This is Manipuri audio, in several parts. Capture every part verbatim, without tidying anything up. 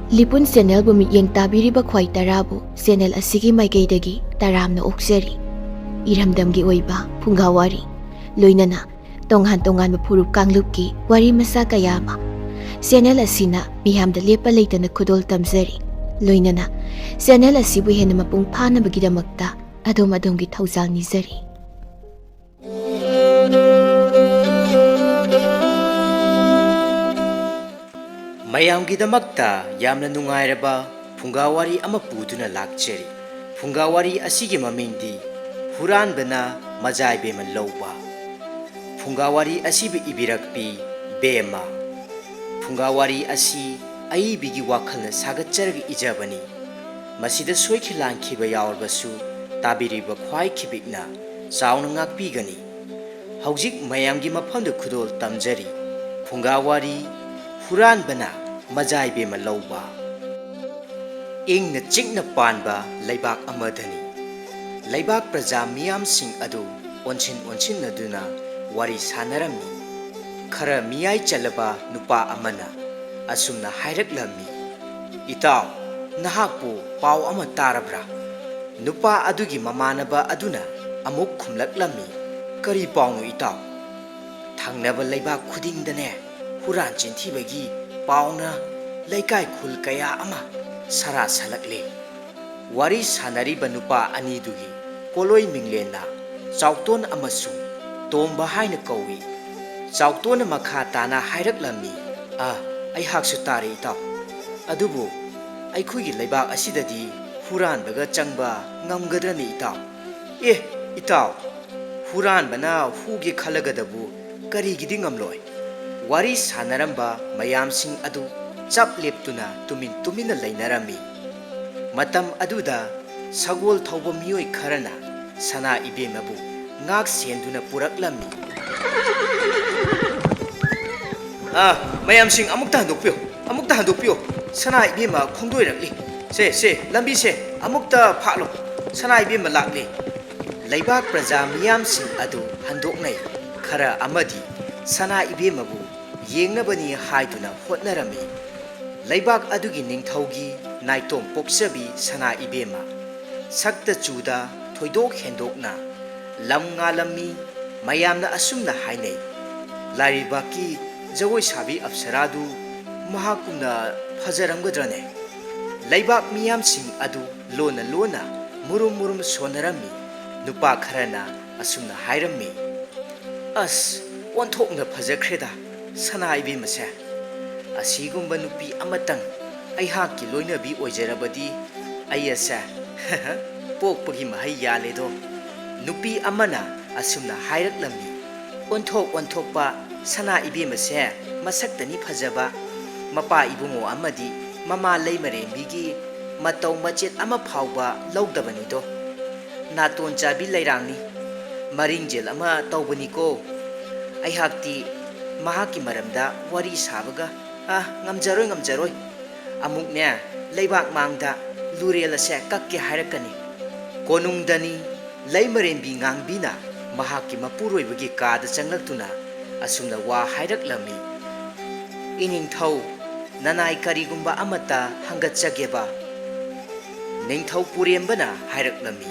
ꯂꯤꯄꯨꯟ ꯆꯦꯅꯦꯜꯕꯨ ꯃꯤꯠꯌꯦꯡ ꯇꯥꯕꯤꯔꯤꯕ ꯈ꯭ꯋꯥꯏ ꯇꯔꯥꯕꯨ ꯆꯦꯅꯦꯜ ꯑꯁꯤꯒꯤ ꯃꯥꯏꯀꯩꯗꯒꯤ ꯇꯔꯥꯝꯅ ꯑꯣꯛꯆꯔꯤ꯫ ꯏꯔꯝꯗꯝꯒꯤ ꯑꯣꯏꯕ ꯐꯨꯡꯒꯥ ꯋꯥꯔꯤ, ꯂꯣꯏꯅꯅ ꯇꯣꯉꯥꯟ ꯇꯣꯉꯥꯟꯕ ꯐꯨꯔꯨꯞ ꯀꯥꯡꯂꯨꯞꯀꯤ ꯋꯥꯔꯤ ꯃꯆꯥ ꯀꯌꯥ ꯑꯃ ꯆꯦꯅꯦꯜ ꯑꯁꯤꯅ ꯃꯤꯌꯥꯝꯗ ꯂꯦꯞꯄ ꯂꯩꯇꯅ ꯈꯨꯗꯣꯜ ꯇꯝꯖꯔꯤ꯫ ꯂꯣꯏꯅꯅ ꯆꯦꯅꯦꯜ ꯑꯁꯤꯕꯨ ꯍꯦꯟꯅ ꯃꯄꯨꯡ ꯐꯥꯅꯕꯒꯤꯗꯃꯛꯇ ꯑꯗꯣꯝ ꯑꯗꯣꯝꯒꯤ ꯊꯧꯖꯥꯜ ꯅꯤꯖꯔꯤ꯫ ꯃꯌꯥꯝꯒꯤꯗꯃꯛꯇ ꯌꯥꯝꯅ ꯅꯨꯡꯉꯥꯏꯔꯕ ꯐꯨꯡꯒꯥ ꯋꯥꯔꯤ ꯑꯃ ꯄꯨꯗꯨꯅ ꯂꯥꯛꯆꯔꯤ꯫ ꯐꯨꯡꯒꯥ ꯋꯥꯔꯤ ꯑꯁꯤꯒꯤ ꯃꯃꯤꯡꯗꯤ ꯍꯨꯔꯥꯟꯕꯅ ꯃꯖꯥꯏꯕꯦꯝꯃ ꯂꯧꯕ꯫ ꯐꯨꯡꯒꯥ ꯋꯥꯔꯤ ꯑꯁꯤꯕꯨ ꯏꯕꯤꯔꯛꯄꯤ ꯕꯦꯝꯃ꯫ ꯐꯨꯡꯒꯥ ꯋꯥꯔꯤ ꯑꯁꯤ ꯑꯏꯕꯤꯒꯤ ꯋꯥꯈꯜꯅ ꯁꯥꯒꯠꯆꯔꯒ ꯏꯖꯕꯅꯤ꯫ ꯃꯁꯤꯗ ꯁꯣꯏꯈꯤ ꯂꯥꯟꯈꯤꯕ ꯌꯥꯎꯔꯕꯁꯨ ꯇꯥꯕꯤꯔꯤꯕ ꯈ꯭ꯋꯥꯏ ꯈꯤꯕꯤꯛꯅ ꯆꯥꯎꯅ ꯉꯥꯛꯄꯤꯒꯅꯤ꯫ ꯍꯧꯖꯤꯛ ꯃꯌꯥꯝꯒꯤ ꯃꯐꯝꯗ ꯈꯨꯗꯣꯜ ꯇꯝꯖꯔꯤ꯫ ꯐꯨꯡꯒꯥ ꯋꯥꯔꯤ ꯍꯨꯔꯥꯟꯕꯅ ꯃꯖꯥꯏꯕꯦꯝꯃ ꯂꯧꯕ꯫ ꯏꯪꯅ ꯆꯤꯛꯅ ꯄꯥꯟꯕ ꯂꯩꯕꯥꯛ ꯑꯃꯗꯅꯤ꯫ ꯂꯩꯕꯥꯛ ꯄ꯭ꯔꯖꯥ ꯃꯤꯌꯥꯝꯁꯤꯡ ꯑꯗꯨ ꯑꯣꯟꯁꯤꯟ ꯑꯣꯟꯁꯤꯟꯅꯗꯨꯅ ꯋꯥꯔꯤ ꯁꯥꯟꯅꯔꯝꯃꯤ꯫ ꯈꯔ ꯃꯤꯌꯥꯏ ꯆꯜꯂꯕ ꯅꯨꯄꯥ ꯑꯃꯅ ꯑꯁꯨꯝꯅ ꯍꯥꯏꯔꯛꯂꯝꯃꯤ, "ꯏꯇꯥꯎ, ꯅꯍꯥꯛꯄꯨ ꯄꯥꯎ ꯑꯃ ꯇꯥꯔꯕ꯭ꯔꯥ? ꯅꯨꯄꯥ ꯑꯗꯨꯒꯤ ꯃꯃꯥꯟꯅꯕ ꯑꯗꯨꯅ ꯑꯃꯨꯛ ꯈꯨꯝꯂꯛꯂꯝꯃꯤ, 'ꯀꯔꯤ ꯄꯥꯎꯅꯣ ꯏꯇꯥꯎ? ꯊꯪꯅꯕ ꯂꯩꯕꯥꯛ ꯈꯨꯗꯤꯡꯗꯅꯦ ꯍꯨꯔꯥꯟ ꯆꯤꯟꯊꯤꯕꯒꯤ ꯄꯥꯎꯅ ꯂꯩꯀꯥꯏ ꯈꯨꯜ ꯀꯌꯥ ꯑꯃ ꯁꯔꯥ ꯁꯜꯂꯛꯂꯦ.'" ꯋꯥꯔꯤ ꯁꯥꯟꯅꯔꯤꯕ ꯅꯨꯄꯥ ꯑꯅꯤꯗꯨꯒꯤ ꯄꯣꯠꯂꯣꯏ ꯃꯤꯡꯂꯦꯟꯅ ꯆꯥꯎꯇꯣꯟ ꯑꯃꯁꯨꯡ ꯇꯣꯝꯕ ꯍꯥꯏꯅ ꯀꯧꯏ꯫ ꯆꯥꯎꯇꯣꯟꯅ ꯃꯈꯥ ꯇꯥꯅ ꯍꯥꯏꯔꯛꯂꯝꯃꯤ, "ꯑ, ꯑꯩꯍꯥꯛꯁꯨ ꯇꯥꯔꯦ ꯏꯇꯥꯎ꯫ ꯑꯗꯨꯕꯨ ꯑꯩꯈꯣꯏꯒꯤ ꯂꯩꯕꯥꯛ ꯑꯁꯤꯗꯗꯤ ꯍꯨꯔꯥꯟꯕꯒ ꯆꯪꯕ ꯉꯝꯒꯗ꯭ꯔꯅꯤ ꯏꯇꯥꯎ? ꯑꯦ, ꯏꯇꯥꯎ, ꯍꯨꯔꯥꯟꯕꯅ ꯍꯨꯒꯦ ꯈꯜꯂꯒꯗꯕꯨ ꯀꯔꯤꯒꯤꯗꯤ ꯉꯝꯂꯣꯏ?" ꯋꯥꯔꯤ ꯁꯥꯟꯅꯔꯝꯕ ꯃꯌꯥꯝꯁꯤꯡ ꯑꯗꯨ ꯆꯞ ꯂꯦꯞꯇꯨꯅ ꯇꯨꯃꯤꯟ ꯇꯨꯃꯤꯟꯅ ꯂꯩꯅꯔꯝꯃꯤ꯫ ꯃꯇꯝ ꯑꯗꯨꯗ ꯁꯒꯣꯜ ꯊꯧꯕ ꯃꯤꯑꯣꯏ ꯈꯔꯅ ꯁꯅꯥ ꯏꯕꯦꯝꯃꯕꯨ ꯉꯥꯛ ꯁꯦꯟꯗꯨꯅ ꯄꯨꯔꯛꯂꯝꯃꯤ꯫ "ꯑꯥ, ꯃꯌꯥꯝꯁꯤꯡ ꯑꯃꯨꯛꯇ ꯍꯟꯗꯣꯛꯄꯤꯌꯨ, ꯑꯃꯨꯛꯇ ꯍꯟꯗꯣꯛꯄꯤꯌꯨ꯫ ꯁꯅꯥ ꯏꯕꯦꯝꯃ ꯈꯣꯡꯗꯣꯏꯔꯛꯂꯤ꯫ ꯁꯦ, ꯁꯦ, ꯂꯝꯕꯤꯁꯦ ꯑꯃꯨꯛꯇ ꯐꯥꯠꯂꯣ꯫ ꯁꯅꯥ ꯏꯕꯦꯝꯃ ꯂꯥꯛꯂꯦ꯫" ꯂꯩꯕꯥꯛ ꯄ꯭ꯔꯖꯥ ꯃꯤꯌꯥꯝꯁꯤꯡ ꯑꯗꯨ ꯍꯟꯗꯣꯛꯅꯩ꯫ ꯈꯔ ꯑꯃꯗꯤ ꯁꯅꯥ ꯏꯕꯦꯝꯃꯕꯨ ꯌꯦꯡꯅꯕꯅꯤ ꯍꯥꯏꯗꯨꯅ ꯍꯣꯠꯅꯔꯝꯃꯤ꯫ ꯂꯩꯕꯥꯛ ꯑꯗꯨꯒꯤ ꯅꯤꯡꯊꯧꯒꯤ ꯅꯥꯏꯇꯣꯝ ꯄꯣꯛꯆꯕꯤ ꯁꯅꯥ ꯏꯕꯦꯝꯃ, ꯁꯛꯇ ꯆꯨꯗ ꯊꯣꯏꯗꯣꯛ ꯍꯦꯟꯗꯣꯛꯅ ꯂꯝ ꯉꯥꯜꯂꯝꯃꯤ꯫ ꯃꯌꯥꯝꯅ ꯑꯁꯨꯝꯅ ꯍꯥꯏꯅꯩ, "ꯂꯥꯏꯔꯩꯕꯥꯛꯀꯤ ꯖꯒꯣꯏ ꯁꯥꯕꯤ ꯑꯞꯁꯔꯥꯗꯨ ꯃꯍꯥꯛꯀꯨꯝꯅ ꯐꯖꯔꯝꯒꯗ꯭ꯔꯅꯦ?" ꯂꯩꯕꯥꯛ ꯃꯤꯌꯥꯝꯁꯤꯡ ꯑꯗꯨ ꯂꯣꯟꯅ ꯂꯣꯟꯅ ꯃꯨꯔꯨꯝ ꯃꯨꯔꯨꯝ ꯁꯣꯟꯅꯔꯝꯃꯤ꯫ ꯅꯨꯄꯥ ꯈꯔꯅ ꯑꯁꯨꯝꯅ ꯍꯥꯏꯔꯝꯃꯤ, "ꯑꯁ, ꯑꯣꯟꯊꯣꯛꯅ ꯐꯖꯈ꯭ꯔꯦꯗ ꯁꯅꯥ ꯏꯕꯦꯝꯃꯁꯦ꯫ ꯑꯁꯤꯒꯨꯝꯕ ꯅꯨꯄꯤ ꯑꯃꯇꯪ ꯑꯩꯍꯥꯛꯀꯤ ꯂꯣꯏꯅꯕꯤ ꯑꯣꯏꯖꯔꯕꯗꯤ ꯑꯩ ꯑꯁꯦ ꯄꯣꯛꯄꯒꯤ ꯃꯍꯩ ꯌꯥꯜꯂꯦꯗꯣ"꯫ ꯅꯨꯄꯤ ꯑꯃꯅ ꯑꯁꯨꯝꯅ ꯍꯥꯏꯔꯛꯂꯝꯃꯤ, "ꯑꯣꯟꯊꯣꯛ ꯑꯣꯟꯊꯣꯛꯄ ꯁꯅꯥ ꯏꯕꯦꯝꯃꯁꯦ ꯃꯁꯛꯇꯅꯤ ꯐꯖꯕ꯫ ꯃꯄꯥ ꯏꯕꯨꯡꯉꯣ ꯑꯃꯗꯤ ꯃꯃꯥ ꯂꯩꯃꯔꯦꯝꯕꯤꯒꯤ ꯃꯇꯧ ꯃꯆꯦꯠ ꯑꯃ ꯐꯥꯎꯕ ꯂꯧꯗꯕꯅꯤꯗꯣ꯫ ꯅꯥꯇꯣꯟ ꯆꯥꯕꯤ ꯂꯩꯔꯥꯡꯅꯤ, ꯃꯔꯤꯡꯖꯦꯜ ꯑꯃ ꯇꯧꯕꯅꯤꯀꯣ꯫ ꯑꯩꯍꯥꯛꯇꯤ ꯃꯍꯥꯛꯀꯤ ꯃꯔꯝꯗ ꯋꯥꯔꯤ ꯁꯥꯕꯒ, ꯑ, ꯉꯝꯖꯔꯣꯏ, ꯉꯝꯖꯔꯣꯏ꯫ ꯑꯃꯨꯛꯅꯦ, ꯂꯩꯕꯥꯛ ꯃꯥꯡꯗ ꯂꯨꯔꯦꯜ ꯑꯁꯦ ꯀꯛꯀꯦ ꯍꯥꯏꯔꯛꯀꯅꯤ"꯫ ꯀꯣꯅꯨꯡꯗꯅꯤ ꯂꯩꯃꯔꯦꯝꯕꯤ ꯉꯥꯡꯕꯤꯅ ꯃꯍꯥꯛꯀꯤ ꯃꯄꯨꯔꯣꯏꯕꯒꯤ ꯀꯥꯗ ꯆꯪꯂꯛꯇꯨꯅ ꯑꯁꯨꯝꯅ ꯋꯥ ꯍꯥꯏꯔꯛꯂꯝꯃꯤ, "ꯏꯅꯤꯡꯊꯧ, ꯅꯅꯥꯏ ꯀꯔꯤꯒꯨꯝꯕ ꯑꯃꯠꯇ ꯍꯪꯒꯠꯆꯒꯦꯕ"꯫ ꯅꯤꯡꯊꯧ ꯄꯨꯔꯦꯝꯕꯅ ꯍꯥꯏꯔꯛꯂꯝꯃꯤ,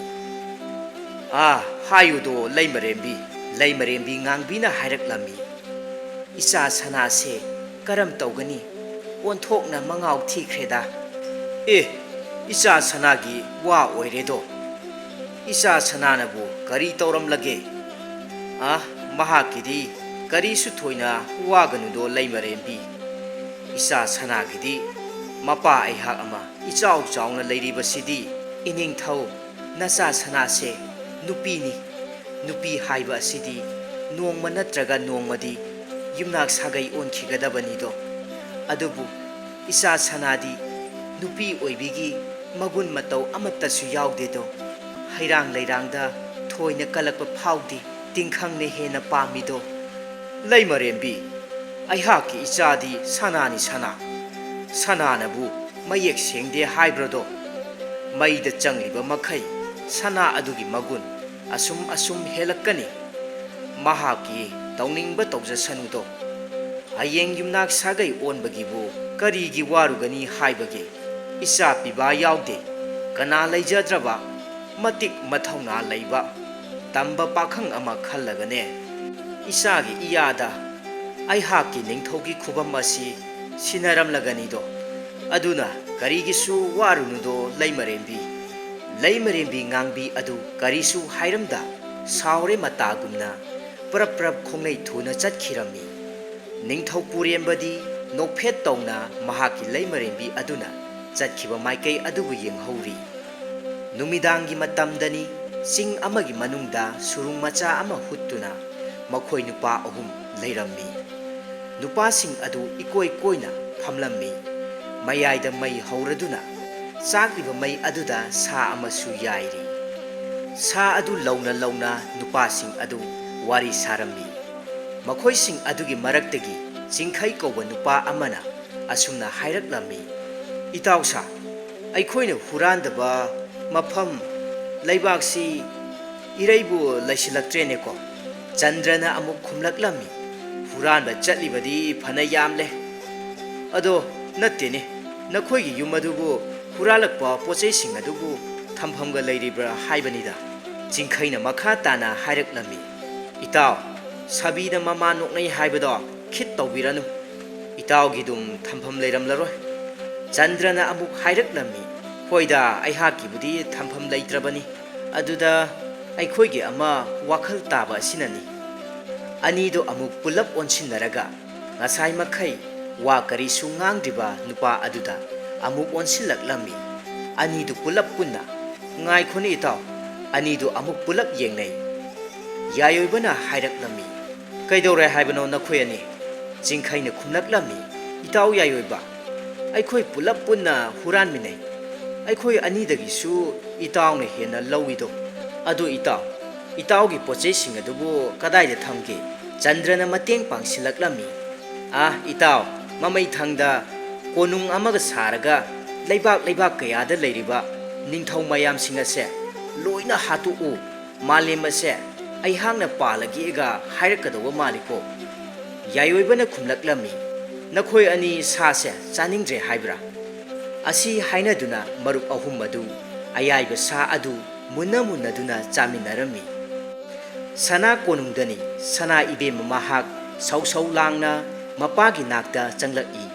"ꯑꯥ, ꯍꯥꯏꯌꯨꯗꯣ ꯂꯩꯃꯔꯦꯝꯕꯤ"꯫ ꯂꯩꯃꯔꯦꯝꯕꯤ ꯉꯥꯡꯕꯤꯅ ꯍꯥꯏꯔꯛꯂꯝꯃꯤ, "ꯏꯆꯥ ꯁꯅꯥꯁꯦ ꯀꯔꯝ ꯇꯧꯒꯅꯤ? ꯑꯣꯟꯊꯣꯛꯅ ꯃꯉꯥꯎ ꯊꯤꯈ꯭ꯔꯦꯗ"꯫ "ꯑꯦ, ꯏꯆꯥ ꯁꯅꯥꯒꯤ ꯋꯥ ꯑꯣꯏꯔꯦꯗꯣ꯫ ꯏꯆꯥ ꯁꯅꯥꯅꯕꯨ ꯀꯔꯤ ꯇꯧꯔꯝꯂꯒꯦ? ꯑ, ꯃꯍꯥꯛꯀꯤꯗꯤ ꯀꯔꯤꯁꯨ ꯊꯣꯏꯅ ꯋꯥꯒꯅꯨꯗꯣ ꯂꯩꯃꯔꯦꯝꯕꯤ꯫ ꯏꯆꯥ ꯁꯅꯥꯒꯤꯗꯤ ꯃꯄꯥ ꯑꯩꯍꯥꯛ ꯑꯃ ꯏꯆꯥꯎ ꯆꯥꯎꯅ ꯂꯩꯔꯤꯕꯁꯤꯗꯤ"꯫ "ꯏꯅꯤꯡꯊꯧ, ꯅꯆꯥ ꯁꯅꯥꯁꯦ ꯅꯨꯄꯤꯅꯤ꯫ ꯅꯨꯄꯤ ꯍꯥꯏꯕ ꯑꯁꯤꯗꯤ ꯅꯣꯡꯃ ꯅꯠꯇ꯭ꯔꯒ ꯅꯣꯡꯃꯗꯤ ꯌꯨꯝꯅꯥꯛ ꯁꯥꯒꯩ ꯑꯣꯟꯈꯤꯒꯗꯕꯅꯤꯗꯣ꯫ ꯑꯗꯨꯕꯨ ꯏꯆꯥ ꯁꯅꯥꯗꯤ ꯅꯨꯄꯤ ꯑꯣꯏꯕꯤꯒꯤ ꯃꯒꯨꯟ ꯃꯇꯧ ꯑꯃꯠꯇꯁꯨ ꯌꯥꯎꯗꯦꯗꯣ꯫ ꯍꯩꯔꯥꯡ ꯂꯩꯔꯥꯡꯗ ꯊꯣꯏꯅ ꯀꯜꯂꯛꯄ ꯐꯥꯎꯗꯦ꯫ ꯇꯤꯡꯈꯪꯅ ꯍꯦꯟꯅ ꯄꯥꯝꯃꯤꯗꯣ"꯫ "ꯂꯩꯃꯔꯦꯝꯕꯤ, ꯑꯩꯍꯥꯛꯀꯤ ꯏꯆꯥꯗꯤ ꯁꯅꯥꯅꯤ ꯁꯅꯥ꯫ ꯁꯅꯥꯅꯕꯨ ꯃꯌꯦꯛ ꯁꯦꯡꯗꯦ ꯍꯥꯏꯕ꯭ꯔꯗꯣ? ꯃꯩꯗ ꯆꯪꯂꯤꯕ ꯃꯈꯩ ꯁꯅꯥ ꯑꯗꯨꯒꯤ ꯃꯒꯨꯟ ꯑꯁꯨꯝ ꯑꯁꯨꯝ ꯍꯦꯜꯂꯛꯀꯅꯤ꯫ ꯃꯍꯥꯛꯀꯤ ꯇꯧꯅꯤꯡꯕ ꯇꯧꯖꯁꯅꯨꯗꯣ"꯫ ꯍꯌꯦꯡ ꯌꯨꯝꯅꯥꯛ ꯁꯥꯒꯩ ꯑꯣꯟꯕꯒꯤꯕꯨ ꯀꯔꯤꯒꯤ ꯋꯥꯔꯨꯒꯅꯤ ꯍꯥꯏꯕꯒꯦ? ꯏꯆꯥ ꯄꯤꯕ ꯌꯥꯎꯗꯦ, ꯀꯅꯥ ꯂꯩꯖꯗ꯭ꯔꯕ, ꯃꯇꯤꯛ ꯃꯊꯧꯅꯥ ꯂꯩꯕ, ꯇꯝꯕ ꯄꯥꯈꯪ ꯑꯃ ꯈꯜꯂꯒꯅꯦ, ꯏꯆꯥꯒꯤ ꯏꯌꯥꯗ ꯑꯩꯍꯥꯛꯀꯤ ꯅꯤꯡꯊꯧꯒꯤ ꯈꯨꯕꯝ ꯑꯁꯤ ꯁꯤꯟꯅꯔꯝꯂꯒꯅꯤꯗꯣ꯫ ꯑꯗꯨꯅ ꯀꯔꯤꯒꯤꯁꯨ ꯋꯥꯔꯨꯅꯨꯗꯣ ꯂꯩꯃꯔꯦꯝꯕꯤ꯫ ꯂꯩꯃꯔꯦꯝꯕꯤ ꯉꯥꯡꯕꯤ ꯑꯗꯨ ꯀꯔꯤꯁꯨ ꯍꯥꯏꯔꯝꯗ ꯁꯥꯎꯔꯦ ꯃꯇꯥꯒꯨꯝꯅ ꯄ꯭ꯔꯞ ꯄ꯭ꯔꯞ ꯈꯣꯡꯅꯩ ꯊꯨꯅ ꯆꯠꯈꯤꯔꯝꯃꯤ꯫ ꯅꯤꯡꯊꯧ ꯄꯨꯔꯦꯝꯕꯗꯤ ꯅꯣꯛꯐꯦꯠ ꯇꯧꯅ ꯃꯍꯥꯛꯀꯤ ꯂꯩꯃꯔꯦꯝꯕꯤ ꯑꯗꯨꯅ ꯆꯠꯈꯤꯕ ꯃꯥꯏꯀꯩ ꯑꯗꯨꯕꯨ ꯌꯦꯡꯍꯧꯔꯤ꯫ ꯅꯨꯃꯤꯗꯥꯡꯒꯤ ꯃꯇꯝꯗꯅꯤ꯫ ꯆꯤꯡ ꯑꯃꯒꯤ ꯃꯅꯨꯡꯗ ꯁꯨꯔꯨꯡ ꯃꯆꯥ ꯑꯃ ꯍꯨꯠꯇꯨꯅ ꯃꯈꯣꯏ ꯅꯨꯄꯥ ꯑꯍꯨꯝ ꯂꯩꯔꯝꯃꯤ꯫ ꯅꯨꯄꯥꯁꯤꯡ ꯑꯗꯨ ꯏꯀꯣꯏ ꯀꯣꯏꯅ ꯐꯝꯂꯝꯃꯤ꯫ ꯃꯌꯥꯏꯗ ꯃꯩ ꯍꯧꯔꯗꯨꯅ ꯆꯥꯛꯂꯤꯕ ꯃꯩ ꯑꯗꯨꯗ ꯁꯥ ꯑꯃꯁꯨ ꯌꯥꯏꯔꯤ꯫ ꯁꯥ ꯑꯗꯨ ꯂꯧꯅ ꯂꯧꯅ ꯅꯨꯄꯥꯁꯤꯡ ꯑꯗꯨ ꯋꯥꯔꯤ ꯁꯥꯔꯝꯃꯤ꯫ ꯃꯈꯣꯏꯁꯤꯡ ꯑꯗꯨꯒꯤ ꯃꯔꯛꯇꯒꯤ ꯆꯤꯡꯈꯩ ꯀꯧꯕ ꯅꯨꯄꯥ ꯑꯃꯅ ꯑꯁꯨꯝꯅ ꯍꯥꯏꯔꯛꯂꯝꯃꯤ, "ꯏꯇꯥꯎ ꯁꯥ, ꯑꯩꯈꯣꯏꯅ ꯍꯨꯔꯥꯟꯗꯕ ꯃꯐꯝ, ꯂꯩꯕꯥꯛꯁꯤ ꯏꯔꯩꯕꯨ ꯂꯩꯁꯤꯜꯂꯛꯇ꯭ꯔꯦꯅꯦꯀꯣ?" ꯆꯟꯗ꯭ꯔꯅ ꯑꯃꯨꯛ ꯈꯨꯝꯂꯛꯂꯝꯃꯤ, "ꯍꯨꯔꯥꯟꯕ ꯆꯠꯂꯤꯕꯗꯤ ꯐꯅ ꯌꯥꯝꯂꯦ꯫ ꯑꯗꯣ ꯅꯠꯇꯦꯅꯦ, ꯅꯈꯣꯏꯒꯤ ꯌꯨꯝ ꯑꯗꯨꯕꯨ ꯍꯨꯔꯥꯜꯂꯛꯄ ꯄꯣꯠꯆꯩꯁꯤꯡ ꯑꯗꯨꯕꯨ ꯊꯝꯐꯝꯒ ꯂꯩꯔꯤꯕ꯭ꯔꯥ ꯍꯥꯏꯕꯅꯤꯗ?" ꯆꯤꯡꯈꯩꯅ ꯃꯈꯥ ꯇꯥꯅ ꯍꯥꯏꯔꯛꯂꯝꯃꯤ, "ꯏꯇꯥꯎ, ꯁꯥꯕꯤꯗ ꯃꯃꯥ ꯅꯣꯛꯅꯩ ꯍꯥꯏꯕꯗꯣ ꯈꯤꯠ ꯇꯧꯕꯤꯔꯅꯨ꯫ ꯏꯇꯥꯎꯒꯤꯗꯨꯝ ꯊꯝꯐꯝ ꯂꯩꯔꯝꯂꯔꯣꯏ꯫" ꯆꯟꯗ꯭ꯔꯅ ꯑꯃꯨꯛ ꯍꯥꯏꯔꯛꯂꯝꯃꯤ, "ꯍꯣꯏꯗ, ꯑꯩꯍꯥꯛꯀꯤꯕꯨꯗꯤ ꯊꯝꯐꯝ ꯂꯩꯇ꯭ꯔꯕꯅꯤ꯫ ꯑꯗꯨꯗ ꯑꯩꯈꯣꯏꯒꯤ ꯑꯃ ꯋꯥꯈꯜ ꯇꯥꯕ ꯑꯁꯤꯅꯅꯤ꯫" ꯑꯅꯤꯗꯨ ꯑꯃꯨꯛ ꯄꯨꯂꯞ ꯑꯣꯟꯁꯤꯟꯅꯔꯒ ꯉꯁꯥꯏ ꯃꯈꯩ ꯋꯥ ꯀꯔꯤꯁꯨ ꯉꯥꯡꯗ꯭ꯔꯤꯕ ꯅꯨꯄꯥ ꯑꯗꯨꯗ ꯑꯃꯨꯛ ꯑꯣꯟꯁꯤꯜꯂꯛꯂꯝꯃꯤ꯫ ꯑꯅꯤꯗꯨ ꯄꯨꯂꯞ ꯄꯨꯟꯅ, "ꯉꯥꯏꯈꯣꯅꯦ ꯏꯇꯥꯎ꯫" ꯑꯅꯤꯗꯨ ꯑꯃꯨꯛ ꯄꯨꯂꯞ ꯌꯦꯡꯅꯩ꯫ ꯌꯥꯏꯑꯣꯏꯕꯅ ꯍꯥꯏꯔꯛꯂꯝꯃꯤ, "ꯀꯩꯗꯧꯔꯦ ꯍꯥꯏꯕꯅꯣ ꯅꯈꯣꯏ ꯑꯅꯤ?" ꯆꯤꯡꯈꯩꯅ ꯈꯨꯝꯂꯛꯂꯝꯃꯤ, "ꯏꯇꯥꯎ ꯌꯥꯏꯑꯣꯏꯕ, ꯑꯩꯈꯣꯏ ꯄꯨꯂꯞ ꯄꯨꯟꯅ ꯍꯨꯔꯥꯟꯃꯤꯟꯅꯩ꯫ ꯑꯩꯈꯣꯏ ꯑꯅꯤꯗꯒꯤꯁꯨ ꯏꯇꯥꯎꯅ ꯍꯦꯟꯅ ꯂꯧꯏꯗꯣ꯫ ꯑꯗꯨ ꯏꯇꯥꯎ, ꯏꯇꯥꯎꯒꯤ ꯄꯣꯠꯆꯩꯁꯤꯡ ꯑꯗꯨꯕꯨ ꯀꯗꯥꯏꯗ ꯊꯝꯒꯦ?" ꯆꯟꯗ꯭ꯔꯅ ꯃꯇꯦꯡ ꯄꯥꯡꯁꯤꯜꯂꯛꯂꯝꯃꯤ꯫ "ꯑꯥ ꯏꯇꯥꯎ, ꯃꯃꯩ ꯊꯪꯗ ꯀꯣꯅꯨꯡ ꯑꯃꯒ ꯁꯥꯔꯒ ꯂꯩꯕꯥꯛ ꯂꯩꯕꯥꯛ ꯀꯌꯥꯗ ꯂꯩꯔꯤꯕ ꯅꯤꯡꯊꯧ ꯃꯌꯥꯝꯁꯤꯡ ꯑꯁꯦ ꯂꯣꯏꯅ ꯍꯥꯠꯇꯣꯛꯎ꯫ ꯃꯥꯂꯦꯝ ꯑꯁꯦ ꯑꯩꯍꯥꯛꯅ ꯄꯥꯜꯂꯒꯦꯒ ꯍꯥꯏꯔꯛꯀꯗꯧꯕ ꯃꯥꯜꯂꯤꯀꯣ?" ꯌꯥꯏꯑꯣꯏꯕꯅ ꯈꯨꯝꯂꯛꯂꯝꯃꯤ, "ꯅꯈꯣꯏ ꯑꯅꯤ ꯁꯥꯁꯦ ꯆꯥꯅꯤꯡꯗ꯭ꯔꯦ ꯍꯥꯏꯕ꯭ꯔꯥ?" ꯑꯁꯤ ꯍꯥꯏꯅꯗꯨꯅ ꯃꯔꯨꯞ ꯑꯍꯨꯝ ꯑꯗꯨ ꯑꯌꯥꯏꯕ ꯁꯥ ꯑꯗꯨ ꯃꯨꯟꯅ ꯃꯨꯟꯅꯗꯨꯅ ꯆꯥꯃꯤꯟꯅꯔꯝꯃꯤ꯫ ꯁꯅꯥ ꯀꯣꯅꯨꯡꯗꯅꯤ꯫ ꯁꯅꯥ ꯏꯕꯦꯝꯃ ꯃꯍꯥꯛ ꯁꯧ ꯁꯧ ꯂꯥꯡꯅ ꯃꯄꯥꯒꯤ ꯅꯥꯛꯇ ꯆꯪꯂꯛꯏ꯫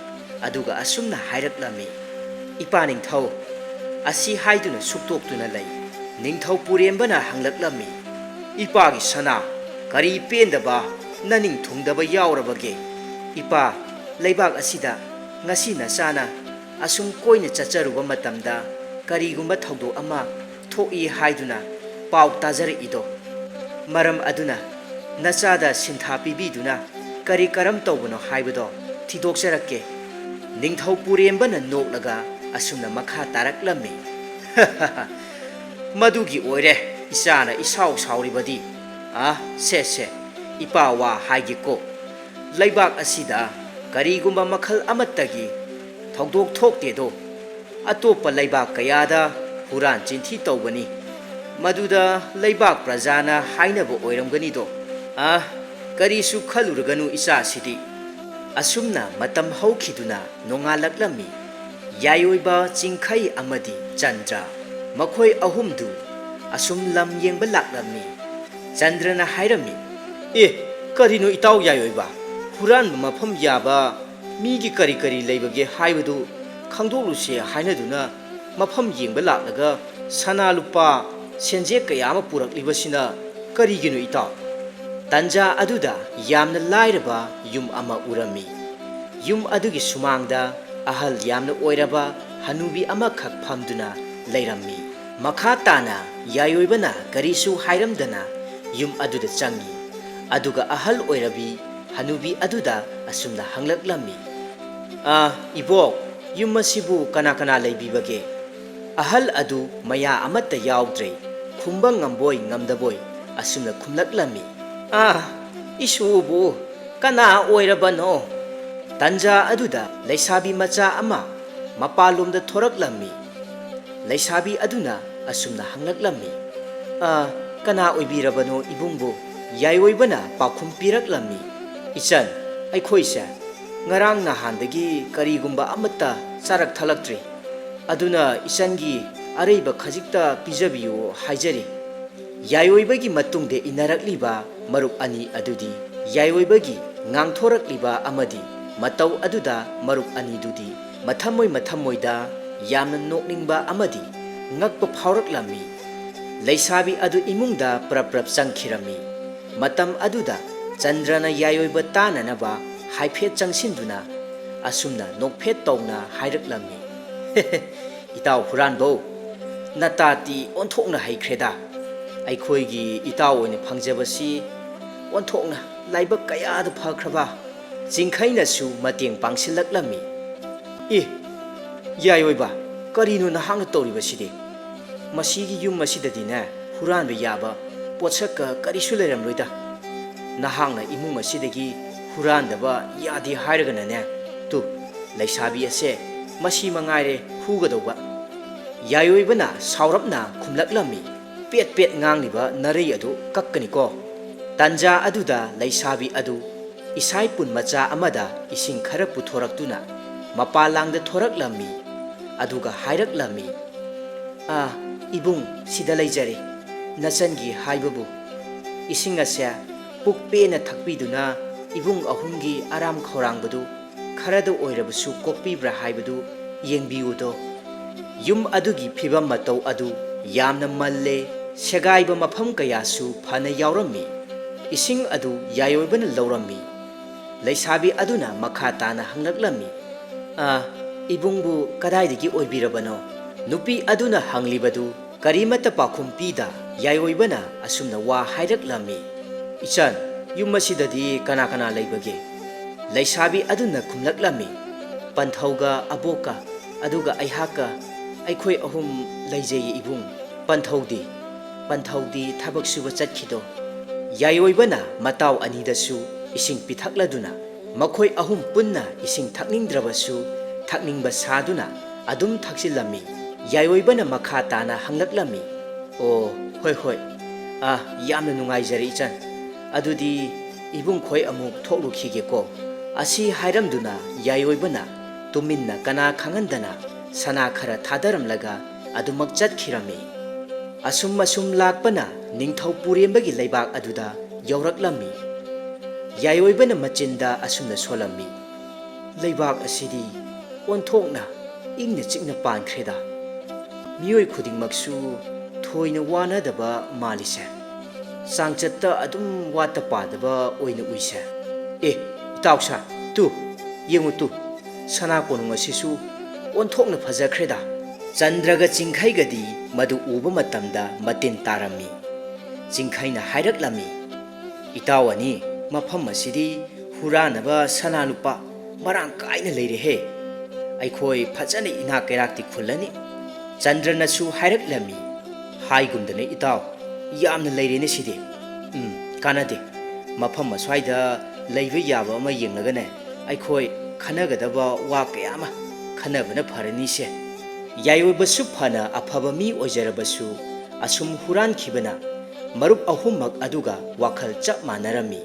ꯑꯗꯨꯒ ꯑꯁꯨꯝꯅ ꯍꯥꯏꯔꯛꯂꯝꯃꯤ, "ꯏꯄꯥ ꯅꯤꯡꯊꯧ!" ꯑꯁꯤ ꯍꯥꯏꯗꯨꯅ ꯁꯨꯛꯇꯣꯛꯇꯨꯅ ꯂꯩ꯫ ꯅꯤꯡꯊꯧ ꯄꯨꯔꯦꯝꯕꯅ ꯍꯪꯂꯛꯂꯝꯃꯤ, "ꯏꯄꯥꯒꯤ ꯁꯅꯥ, ꯀꯔꯤ ꯄꯦꯟꯗꯕ, ꯅꯅꯤꯡ ꯊꯨꯡꯗꯕ ꯌꯥꯎꯔꯕꯒꯦ? ꯏꯄꯥ, ꯂꯩꯕꯥꯛ ꯑꯁꯤꯗ ꯉꯁꯤ ꯅꯆꯥꯅ ꯑꯁꯨꯝ ꯀꯣꯏꯅ ꯆꯠꯆꯔꯨꯕ ꯃꯇꯝꯗ ꯀꯔꯤꯒꯨꯝꯕ ꯊꯧꯗꯣꯛ ꯑꯃ ꯊꯣꯛꯏ ꯍꯥꯏꯗꯨꯅ ꯄꯥꯎ ꯇꯥꯖꯔꯛꯏꯗꯣ? ꯃꯔꯝ ꯑꯗꯨꯅ ꯅꯆꯥꯗ ꯁꯤꯟꯊꯥ ꯄꯤꯕꯤꯗꯨꯅ ꯀꯔꯤ ꯀꯔꯝ ꯇꯧꯕꯅꯣ ꯍꯥꯏꯕꯗꯣ ꯊꯤꯗꯣꯛꯆꯔꯛꯀꯦ꯫" ꯅꯤꯡꯊꯧ ꯄꯨꯔꯦꯝꯕꯅ ꯅꯣꯛꯂꯒ ꯑꯁꯨꯝꯅ ꯃꯈꯥ ꯇꯥꯔꯛꯂꯝꯃꯤ, "ꯃꯗꯨꯒꯤ ꯑꯣꯏꯔꯦ ꯏꯆꯥꯅ ꯏꯁꯥꯎ ꯁꯥꯎꯔꯤꯕꯗꯤ꯫ ꯑ, ꯁꯦ, ꯁꯦ, ꯏꯄꯥ ꯋꯥ ꯍꯥꯏꯒꯦꯀꯣ꯫ ꯂꯩꯕꯥꯛ ꯑꯁꯤꯗ ꯀꯔꯤꯒꯨꯝꯕ ꯃꯈꯜ ꯑꯃꯠꯇꯒꯤ ꯊꯧꯗꯣꯛ ꯊꯣꯛꯇꯦꯗꯣ꯫ ꯑꯇꯣꯞꯄ ꯂꯩꯕꯥꯛ ꯀꯌꯥꯗ ꯍꯨꯔꯥꯟ ꯆꯤꯟꯊꯤ ꯇꯧꯕꯅꯤ꯫ ꯃꯗꯨꯗ ꯂꯩꯕꯥꯛ ꯄ꯭ꯔꯖꯥꯅ ꯍꯥꯏꯅꯕ ꯑꯣꯏꯔꯝꯒꯅꯤꯗꯣ꯫ ꯑ, ꯀꯔꯤꯁꯨ ꯈꯜꯂꯨꯔꯒꯅꯨ ꯏꯆꯥꯁꯤꯗꯤ꯫" ꯑꯁꯨꯝꯅ ꯃꯇꯝ ꯍꯧꯈꯤꯗꯨꯅ ꯅꯣꯡꯉꯥꯜꯂꯛꯂꯝꯃꯤ꯫ ꯌꯥꯏꯑꯣꯏꯕ, ꯆꯤꯡꯈꯩ ꯑꯃꯗꯤ ꯆꯟꯗ꯭ꯔ, ꯃꯈꯣꯏ ꯑꯍꯨꯝꯗꯨ ꯑꯁꯨꯝ ꯂꯝ ꯌꯦꯡꯕ ꯂꯥꯛꯂꯝꯃꯤ꯫ ꯆꯟꯗ꯭ꯔꯅ ꯍꯥꯏꯔꯝꯃꯤ, "ꯑꯦ, ꯀꯔꯤꯅꯣ ꯏꯇꯥꯎ ꯌꯥꯏꯑꯣꯏꯕ? ꯍꯨꯔꯥꯟꯕ ꯃꯐꯝ ꯌꯥꯕ ꯃꯤꯒꯤ ꯀꯔꯤ ꯀꯔꯤ ꯂꯩꯕꯒꯦ ꯍꯥꯏꯕꯗꯨ ꯈꯪꯗꯣꯛꯂꯨꯁꯦ ꯍꯥꯏꯅꯗꯨꯅ ꯃꯐꯝ ꯌꯦꯡꯕ ꯂꯥꯛꯂꯒ ꯁꯅꯥ ꯂꯨꯄꯥ ꯁꯦꯟꯖꯦꯛ ꯀꯌꯥ ꯑꯃ ꯄꯨꯔꯛꯂꯤꯕꯁꯤꯅ ꯀꯔꯤꯒꯤꯅꯣ ꯏꯇꯥꯎ?" ꯇꯟꯖꯥ ꯑꯗꯨꯗ ꯌꯥꯝꯅ ꯂꯥꯏꯔꯕ ꯌꯨꯝ ꯑꯃ ꯎꯔꯝꯃꯤ꯫ ꯌꯨꯝ ꯑꯗꯨꯒꯤ ꯁꯨꯃꯥꯡꯗ ꯑꯍꯜ ꯌꯥꯝꯅ ꯑꯣꯏꯔꯕ ꯍꯅꯨꯕꯤ ꯑꯃꯈꯛ ꯐꯝꯗꯨꯅ ꯂꯩꯔꯝꯃꯤ꯫ ꯃꯈꯥ ꯇꯥꯅ ꯌꯥꯏꯑꯣꯏꯕꯅ ꯀꯔꯤꯁꯨ ꯍꯥꯏꯔꯝꯗꯅ ꯌꯨꯝ ꯑꯗꯨꯗ ꯆꯪꯉꯤ꯫ ꯑꯗꯨꯒ ꯑꯍꯜ ꯑꯣꯏꯔꯕꯤ ꯍꯅꯨꯕꯤ ꯑꯗꯨꯗ ꯑꯁꯨꯝꯅ ꯍꯪꯂꯛꯂꯝꯃꯤ, "ꯑ, ꯏꯕꯣꯛ, ꯌꯨꯝ ꯑꯁꯤꯕꯨ ꯀꯅꯥ ꯀꯅꯥ ꯂꯩꯕꯤꯕꯒꯦ?" ꯑꯍꯜ ꯑꯗꯨ ꯃꯌꯥ ꯑꯃꯠꯇ ꯌꯥꯎꯗ꯭ꯔꯦ꯫ ꯈꯨꯝꯕ ꯉꯝꯕꯣꯏ ꯉꯝꯗꯕꯣꯏ ꯑꯁꯨꯝꯅ ꯈꯨꯝꯂꯛꯂꯝꯃꯤ, "ꯑ, ꯏꯁꯨꯕꯨ ꯀꯅꯥ ꯑꯣꯏꯔꯕꯅꯣ?" ꯇꯟꯖꯥ ꯑꯗꯨꯗ ꯂꯩꯁꯥꯕꯤ ꯃꯆꯥ ꯑꯃ ꯃꯄꯥꯟꯂꯣꯝꯗ ꯊꯣꯔꯛꯂꯝꯃꯤ꯫ ꯂꯩꯁꯥꯕꯤ ꯑꯗꯨꯅ ꯑꯁꯨꯝꯅ ꯍꯪꯂꯛꯂꯝꯃꯤ, "ꯑ, ꯀꯅꯥ ꯑꯣꯏꯕꯤꯔꯕꯅꯣ ꯏꯕꯨꯡꯕꯨ?" ꯌꯥꯏꯑꯣꯏꯕꯅ ꯄꯥꯎꯈꯨꯝ ꯄꯤꯔꯛꯂꯝꯃꯤ, "ꯏꯆꯟ, ꯑꯩꯈꯣꯏꯁꯦ ꯉꯔꯥꯡ ꯅꯍꯥꯟꯗꯒꯤ ꯀꯔꯤꯒꯨꯝꯕ ꯑꯃꯠꯇ ꯆꯥꯔꯛ ꯊꯛꯂꯛꯇ꯭ꯔꯤ꯫ ꯑꯗꯨꯅ ꯏꯆꯟꯒꯤ ꯑꯔꯩꯕ ꯈꯖꯤꯛꯇ ꯄꯤꯖꯕꯤꯌꯨ ꯍꯥꯏꯖꯔꯤ꯫ ꯌꯥꯏꯑꯣꯏꯕꯒꯤ ꯃꯇꯨꯡꯗ ꯏꯟꯅꯔꯛꯂꯤꯕ ꯃꯔꯨꯞ ꯑꯅꯤ ꯑꯗꯨꯗꯤ, ꯌꯥꯏꯑꯣꯏꯕꯒꯤ ꯉꯥꯡꯊꯣꯔꯛꯂꯤꯕ ꯑꯃꯗꯤ ꯃꯇꯧ ꯑꯗꯨꯗ ꯃꯔꯨꯞ ꯑꯅꯤꯗꯨꯗꯤ ꯃꯊꯃꯣꯏ ꯃꯊꯃꯣꯏꯗ ꯌꯥꯝꯅ ꯅꯣꯛꯅꯤꯡꯕ ꯑꯃꯗꯤ ꯉꯛꯄ ꯐꯥꯎꯔꯛꯂꯝꯃꯤ꯫ ꯂꯩꯁꯥꯕꯤ ꯑꯗꯨ ꯏꯃꯨꯡꯗ ꯄ꯭ꯔꯞ ꯄ꯭ꯔꯞ ꯆꯪꯈꯤꯔꯝꯃꯤ꯫ ꯃꯇꯝ ꯑꯗꯨꯗ ꯆꯟꯗ꯭ꯔꯅ ꯌꯥꯏꯑꯣꯏꯕ ꯇꯥꯅꯅꯕ ꯍꯥꯏꯐꯦꯠ ꯆꯪꯁꯤꯟꯗꯨꯅ ꯑꯁꯨꯝꯅ ꯅꯣꯛꯐꯦꯠ ꯇꯧꯅ ꯍꯥꯏꯔꯛꯂꯝꯃꯤ, "ꯏꯇꯥꯎ ꯍꯨꯔꯥꯟꯕꯧ, ꯅꯇꯥꯇꯤ ꯑꯣꯟꯊꯣꯛꯅ ꯍꯩꯈ꯭ꯔꯦꯗ꯫ ꯑꯩꯈꯣꯏꯒꯤ ꯏꯇꯥꯎ ꯑꯣꯏꯅ ꯐꯪꯖꯕꯁꯤ ꯑꯣꯟꯊꯣꯛꯅ ꯂꯥꯏꯕꯛ ꯀꯌꯥꯗ ꯐꯈ꯭ꯔꯕ!" ꯆꯤꯡꯈꯩꯅꯁꯨ ꯃꯇꯦꯡ ꯄꯥꯡꯁꯤꯜꯂꯛꯂꯝꯃꯤ꯫ "ꯑꯦ, ꯌꯥꯏꯑꯣꯏꯕ, ꯀꯔꯤꯅꯣ ꯅꯍꯥꯛꯅ ꯇꯧꯔꯤꯕꯁꯤꯗꯤ? ꯃꯁꯤꯒꯤ ꯌꯨꯝ ꯑꯁꯤꯗꯗꯤꯅꯦ ꯍꯨꯔꯥꯟꯕ ꯌꯥꯕ ꯄꯣꯠꯁꯛꯀ ꯀꯔꯤꯁꯨ ꯂꯩꯔꯝꯂꯣꯏꯗ꯫ ꯅꯍꯥꯛꯅ ꯏꯃꯨꯡ ꯑꯁꯤꯗꯒꯤ ꯍꯨꯔꯥꯟꯗꯕ ꯌꯥꯗꯦ ꯍꯥꯏꯔꯒꯅꯅꯦ, ꯇꯨ, ꯂꯩꯁꯥꯕꯤ ꯑꯁꯦ ꯃꯁꯤ ꯃꯉꯥꯏꯔꯦ ꯐꯨꯒꯗꯧꯕ꯫" ꯌꯥꯏꯑꯣꯏꯕꯅ ꯁꯥꯎꯔꯞꯅ ꯈꯨꯝꯂꯛꯂꯝꯃꯤ, "ꯄꯦꯠ ꯄꯦꯠ ꯉꯥꯡꯂꯤꯕ ꯅꯔꯩ ꯑꯗꯨ ꯀꯛꯀꯅꯤꯀꯣ!" ꯇꯟꯖꯥ ꯑꯗꯨꯗ ꯂꯩꯁꯥꯕꯤ ꯑꯗꯨ ꯏꯁꯥꯏꯄꯨꯟ ꯃꯆꯥ ꯑꯃꯗ ꯏꯁꯤꯡ ꯈꯔ ꯄꯨꯊꯣꯔꯛꯇꯨꯅ ꯃꯄꯥꯂꯥꯡꯗ ꯊꯣꯔꯛꯂꯝꯃꯤ꯫ ꯑꯗꯨꯒ ꯍꯥꯏꯔꯛꯂꯝꯃꯤ, "ꯑꯥ, ꯏꯕꯨꯡ, ꯁꯤꯗ ꯂꯩꯖꯔꯦ꯫ ꯅꯆꯟꯒꯤ ꯍꯥꯏꯕꯕꯨ ꯏꯁꯤꯡ ꯑꯁꯦ ꯄꯨꯛ ꯄꯦꯟꯅ ꯊꯛꯄꯤꯗꯨꯅ ꯏꯕꯨꯡ ꯑꯍꯨꯝꯒꯤ ꯑꯔꯥꯝ ꯈꯧꯔꯥꯡꯕꯗꯨ ꯈꯔꯗ ꯑꯣꯏꯔꯕꯁꯨ ꯀꯣꯛꯄꯤꯕ꯭ꯔꯥ ꯍꯥꯏꯕꯗꯨ ꯌꯦꯡꯕꯤꯌꯨꯗꯣ꯫ ꯌꯨꯝ ꯑꯗꯨꯒꯤ ꯐꯤꯕꯝ ꯃꯇꯧ ꯑꯗꯨ ꯌꯥꯝꯅ ꯃꯜꯂꯦ, ꯁꯦꯒꯥꯏꯕ ꯃꯐꯝ ꯀꯌꯥꯁꯨ ꯐꯅ ꯌꯥꯎꯔꯝꯃꯤ꯫" ꯏꯁꯤꯡ ꯑꯗꯨ ꯌꯥꯏꯑꯣꯏꯕꯅ ꯂꯧꯔꯝꯃꯤ꯫ ꯂꯩꯁꯥꯕꯤ ꯑꯗꯨꯅ ꯃꯈꯥ ꯇꯥꯅ ꯍꯪꯂꯛꯂꯝꯃꯤ, "ꯑ, ꯏꯕꯨꯡꯕꯨ ꯀꯗꯥꯏꯗꯒꯤ ꯑꯣꯏꯕꯤꯔꯕꯅꯣ?" ꯅꯨꯄꯤ ꯑꯗꯨꯅ ꯍꯪꯂꯤꯕꯗꯨ ꯀꯔꯤꯃꯠꯇ ꯄꯥꯎꯈꯨꯝ ꯄꯤꯗ ꯌꯥꯏꯑꯣꯏꯕꯅ ꯑꯁꯨꯝꯅ ꯋꯥ ꯍꯥꯏꯔꯛꯂꯝꯃꯤ, "ꯏꯆꯟ, ꯌꯨꯝ ꯑꯁꯤꯗꯗꯤ ꯀꯅꯥ ꯀꯅꯥ ꯂꯩꯕꯒꯦ?" ꯂꯩꯁꯥꯕꯤ ꯑꯗꯨꯅ ꯈꯨꯝꯂꯛꯂꯝꯃꯤ, "ꯄꯟꯊꯧꯒ ꯑꯕꯣꯛꯀ ꯑꯗꯨꯒ ꯑꯩꯍꯥꯛꯀ, ꯑꯩꯈꯣꯏ ꯑꯍꯨꯝ ꯂꯩꯖꯩꯌꯦ ꯏꯕꯨꯡ꯫ ꯄꯟꯊꯧꯗꯤ? ꯄꯟꯊꯧꯗꯤ ꯊꯕꯛ ꯁꯨꯕ ꯆꯠꯈꯤꯗꯣ꯫" ꯌꯥꯏꯑꯣꯏꯕꯅ ꯃꯇꯥꯎ ꯑꯅꯤꯗꯁꯨ ꯏꯁꯤꯡ ꯄꯤꯊꯛꯂꯗꯨꯅ ꯃꯈꯣꯏ ꯑꯍꯨꯝ ꯄꯨꯟꯅ ꯏꯁꯤꯡ ꯊꯛꯅꯤꯡꯗ꯭ꯔꯕꯁꯨ ꯊꯛꯅꯤꯡꯕ ꯁꯥꯗꯨꯅ ꯑꯗꯨꯝ ꯊꯛꯆꯤꯜꯂꯝꯃꯤ꯫ ꯌꯥꯏꯑꯣꯏꯕꯅ ꯃꯈꯥ ꯇꯥꯅ ꯍꯪꯂꯛꯂꯝꯃꯤ, "ꯑꯣ, ꯍꯣꯏ, ꯍꯣꯏ꯫ ꯑꯥ, ꯌꯥꯝꯅ ꯅꯨꯡꯉꯥꯏꯖꯔꯦ ꯏꯆꯟ꯫ ꯑꯗꯨꯗꯤ "ꯏꯕꯨꯡꯈꯣꯏ ꯑꯃꯨꯛ ꯊꯣꯛꯂꯨꯈꯤꯒꯦꯀꯣ"꯫ ꯑꯁꯤ ꯍꯥꯏꯔꯝꯗꯨꯅ ꯌꯥꯏꯑꯣꯏꯕꯅ ꯇꯨꯃꯤꯟꯅ ꯀꯅꯥ ꯈꯪꯍꯟꯗꯅ ꯁꯅꯥ ꯈꯔ ꯊꯥꯗꯔꯝꯂꯒ ꯑꯗꯨꯃꯛ ꯆꯠꯈꯤꯔꯝꯃꯤ꯫ ꯑꯁꯨꯝ ꯑꯁꯨꯝ ꯂꯥꯛꯄꯅ ꯅꯤꯡꯊꯧ ꯄꯨꯔꯦꯝꯕꯒꯤ ꯂꯩꯕꯥꯛ ꯑꯗꯨꯗ ꯌꯧꯔꯛꯂꯝꯃꯤ꯫ ꯌꯥꯏꯑꯣꯏꯕꯅ ꯃꯆꯤꯟꯗ ꯑꯁꯨꯝꯅ ꯁꯣꯜꯂꯝꯃꯤ, "ꯂꯩꯕꯥꯛ ꯑꯁꯤꯗꯤ ꯑꯣꯟꯊꯣꯛꯅ ꯏꯪꯅ ꯆꯤꯛꯅ ꯄꯥꯟꯈ꯭ꯔꯦꯗ꯫ ꯃꯤꯑꯣꯏ ꯈꯨꯗꯤꯡꯃꯛꯁꯨ ꯊꯣꯏꯅ ꯋꯥꯅꯗꯕ ꯃꯥꯜꯂꯤꯁꯦ꯫ ꯆꯥꯡꯆꯠꯇ ꯑꯗꯨꯝ ꯋꯥꯠꯇ ꯄꯥꯗꯕ ꯑꯣꯏꯅ ꯎꯏꯁꯦ꯫ ꯑꯦ, ꯏꯇꯥꯎꯁꯥ, ꯇꯨ, ꯌꯦꯡꯉꯨ ꯇꯨ, ꯁꯅꯥ ꯀꯣꯅꯨꯡ ꯑꯁꯤꯁꯨ ꯑꯣꯟꯊꯣꯛꯅ ꯐꯖꯈ꯭ꯔꯦꯗ"꯫ ꯆꯟꯗ꯭ꯔꯒ ꯆꯤꯡꯈꯩꯒꯗꯤ ꯃꯗꯨ ꯎꯕ ꯃꯇꯝꯗ ꯃꯇꯤꯟ ꯇꯥꯔꯝꯃꯤ꯫ ꯆꯤꯡꯈꯩꯅ ꯍꯥꯏꯔꯛꯂꯝꯃꯤ, "ꯏꯇꯥꯎ ꯑꯅꯤ, ꯃꯐꯝ ꯑꯁꯤꯗꯤ ꯍꯨꯔꯥꯟꯅꯕ ꯁꯅꯥ ꯂꯨꯄꯥ ꯃꯔꯥꯡ ꯀꯥꯏꯅ ꯂꯩꯔꯦꯍꯦ꯫ ꯑꯩꯈꯣꯏ ꯐꯖꯅ ꯏꯅꯥꯛ ꯀꯩꯔꯥꯛꯇꯤ ꯈꯨꯜꯂꯅꯤ"꯫ ꯆꯟꯗ꯭ꯔꯅꯁꯨ ꯍꯥꯏꯔꯛꯂꯝꯃꯤ, "ꯍꯥꯏꯒꯨꯝꯗꯅ ꯏꯇꯥꯎ, ꯌꯥꯝꯅ ꯂꯩꯔꯦꯅꯦ ꯁꯤꯗꯤ꯫ ꯎꯝ, ꯀꯥꯟꯅꯗꯦ꯫ ꯃꯐꯝ ꯑꯁ꯭ꯋꯥꯏꯗ ꯂꯩꯕ ꯌꯥꯕ ꯑꯃ ꯌꯦꯡꯂꯒꯅꯦ, ꯑꯩꯈꯣꯏ ꯈꯟꯅꯒꯗꯕ ꯋꯥ ꯀꯌꯥ ꯑꯃ ꯈꯟꯅꯕꯅ ꯐꯔꯅꯤꯁꯦ"꯫ ꯌꯥꯏꯑꯣꯏꯕꯁꯨ ꯐꯅ ꯑꯐꯕ ꯃꯤ ꯑꯣꯏꯖꯔꯕꯁꯨ, ꯑꯁꯨꯝ ꯍꯨꯔꯥꯟꯈꯤꯕꯅ ꯃꯔꯨꯞ ꯑꯍꯨꯝꯃꯛ ꯑꯗꯨꯒ ꯋꯥꯈꯜ ꯆꯞ ꯃꯥꯟꯅꯔꯝꯃꯤ꯫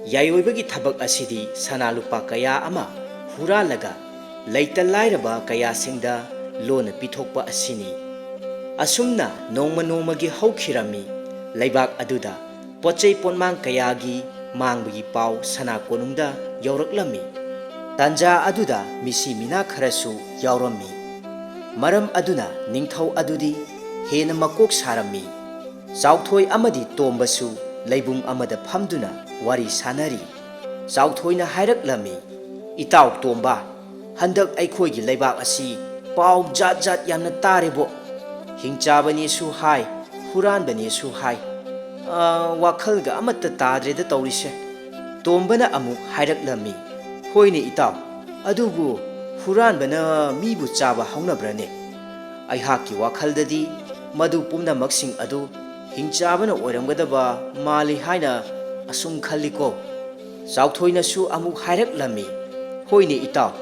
ꯌꯥꯏꯑꯣꯏꯕꯒꯤ ꯊꯕꯛ ꯑꯁꯤꯗꯤ ꯁꯅꯥ ꯂꯨꯄꯥ ꯀꯌꯥ ꯑꯃ ꯍꯨꯔꯥꯜꯂꯒ ꯂꯩꯇ ꯂꯥꯏꯔꯕ ꯀꯌꯥꯁꯤꯡꯗ ꯂꯣꯟꯅ ꯄꯤꯊꯣꯛꯄ ꯑꯁꯤꯅꯤ꯫ ꯑꯁꯨꯝꯅ ꯅꯣꯡꯃ ꯅꯣꯡꯃꯒꯤ ꯍꯧꯈꯤꯔꯝꯃꯤ꯫ ꯂꯩꯕꯥꯛ ꯑꯗꯨꯗ ꯄꯣꯠ ꯆꯩ ꯄꯣꯠꯃꯥꯡ ꯀꯌꯥꯒꯤ ꯃꯥꯡꯕꯒꯤ ꯄꯥꯎ ꯁꯅꯥ ꯀꯣꯅꯨꯡꯗ ꯌꯧꯔꯛꯂꯝꯃꯤ꯫ ꯇꯥꯟꯖꯥ ꯑꯗꯨꯗ ꯃꯤꯁꯤ ꯃꯤꯅꯥ ꯈꯔꯁꯨ ꯌꯥꯎꯔꯝꯃꯤ꯫ ꯃꯔꯝ ꯑꯗꯨꯅ ꯅꯤꯡꯊꯧ ꯑꯗꯨꯗꯤ ꯍꯦꯟꯅ ꯃꯀꯣꯛ ꯁꯥꯔꯝꯃꯤ꯫ ꯆꯥꯎꯊꯣꯏ ꯑꯃꯗꯤ ꯇꯣꯝꯕꯁꯨ ꯂꯩꯕꯨꯡ ꯑꯃꯗ ꯐꯝꯗꯨꯅ ꯋꯥꯔꯤ ꯁꯥꯅꯔꯤ꯫ ꯆꯥꯎꯊꯣꯏꯅ ꯍꯥꯏꯔꯛꯂꯝꯃꯤ, "ꯏꯇꯥꯎ ꯇꯣꯝꯕ, ꯍꯟꯗꯛ ꯑꯩꯈꯣꯏꯒꯤ ꯂꯩꯕꯥꯛ ꯑꯁꯤ ꯄꯥꯎ ꯖꯥꯠ ꯖꯥꯠ ꯌꯥꯝꯅ ꯇꯥꯔꯦꯕꯣ꯫ ꯍꯤꯡꯆꯥꯕꯅꯦꯁꯨ ꯍꯥꯏ, ꯍꯨꯔꯥꯟꯕꯅꯦꯁꯨ ꯍꯥꯏ꯫ ꯑ, ꯋꯥꯈꯜꯒ ꯑꯃꯠꯇ ꯇꯥꯗ꯭ꯔꯦꯗ ꯇꯧꯔꯤꯁꯦ"꯫ ꯇꯣꯝꯕꯅ ꯑꯃꯨꯛ ꯍꯥꯏꯔꯛꯂꯝꯃꯤ, "ꯍꯣꯏꯅꯦ ꯏꯇꯥꯎ, ꯑꯗꯨꯕꯨ ꯍꯨꯔꯥꯟꯕꯅ ꯃꯤꯕꯨ ꯆꯥꯕ ꯍꯧꯅꯕ꯭ꯔꯅꯦ? ꯑꯩꯍꯥꯛꯀꯤ ꯋꯥꯈꯜꯗꯗꯤ ꯃꯗꯨ ꯄꯨꯝꯅꯃꯛꯁꯤꯡ ꯑꯗꯨ ꯍꯤꯡꯆꯥꯕꯅ ꯑꯣꯏꯔꯝꯒꯗꯕ ꯃꯥꯜꯂꯤ ꯍꯥꯏꯅ ꯑꯁꯨꯝ ꯈꯜꯂꯤꯀꯣ"꯫ ꯆꯥꯎꯊꯣꯏꯅꯁꯨ ꯑꯃꯨꯛ ꯍꯥꯏꯔꯛꯂꯝꯃꯤ, "ꯍꯣꯏꯅꯦ ꯏꯇꯥꯎ,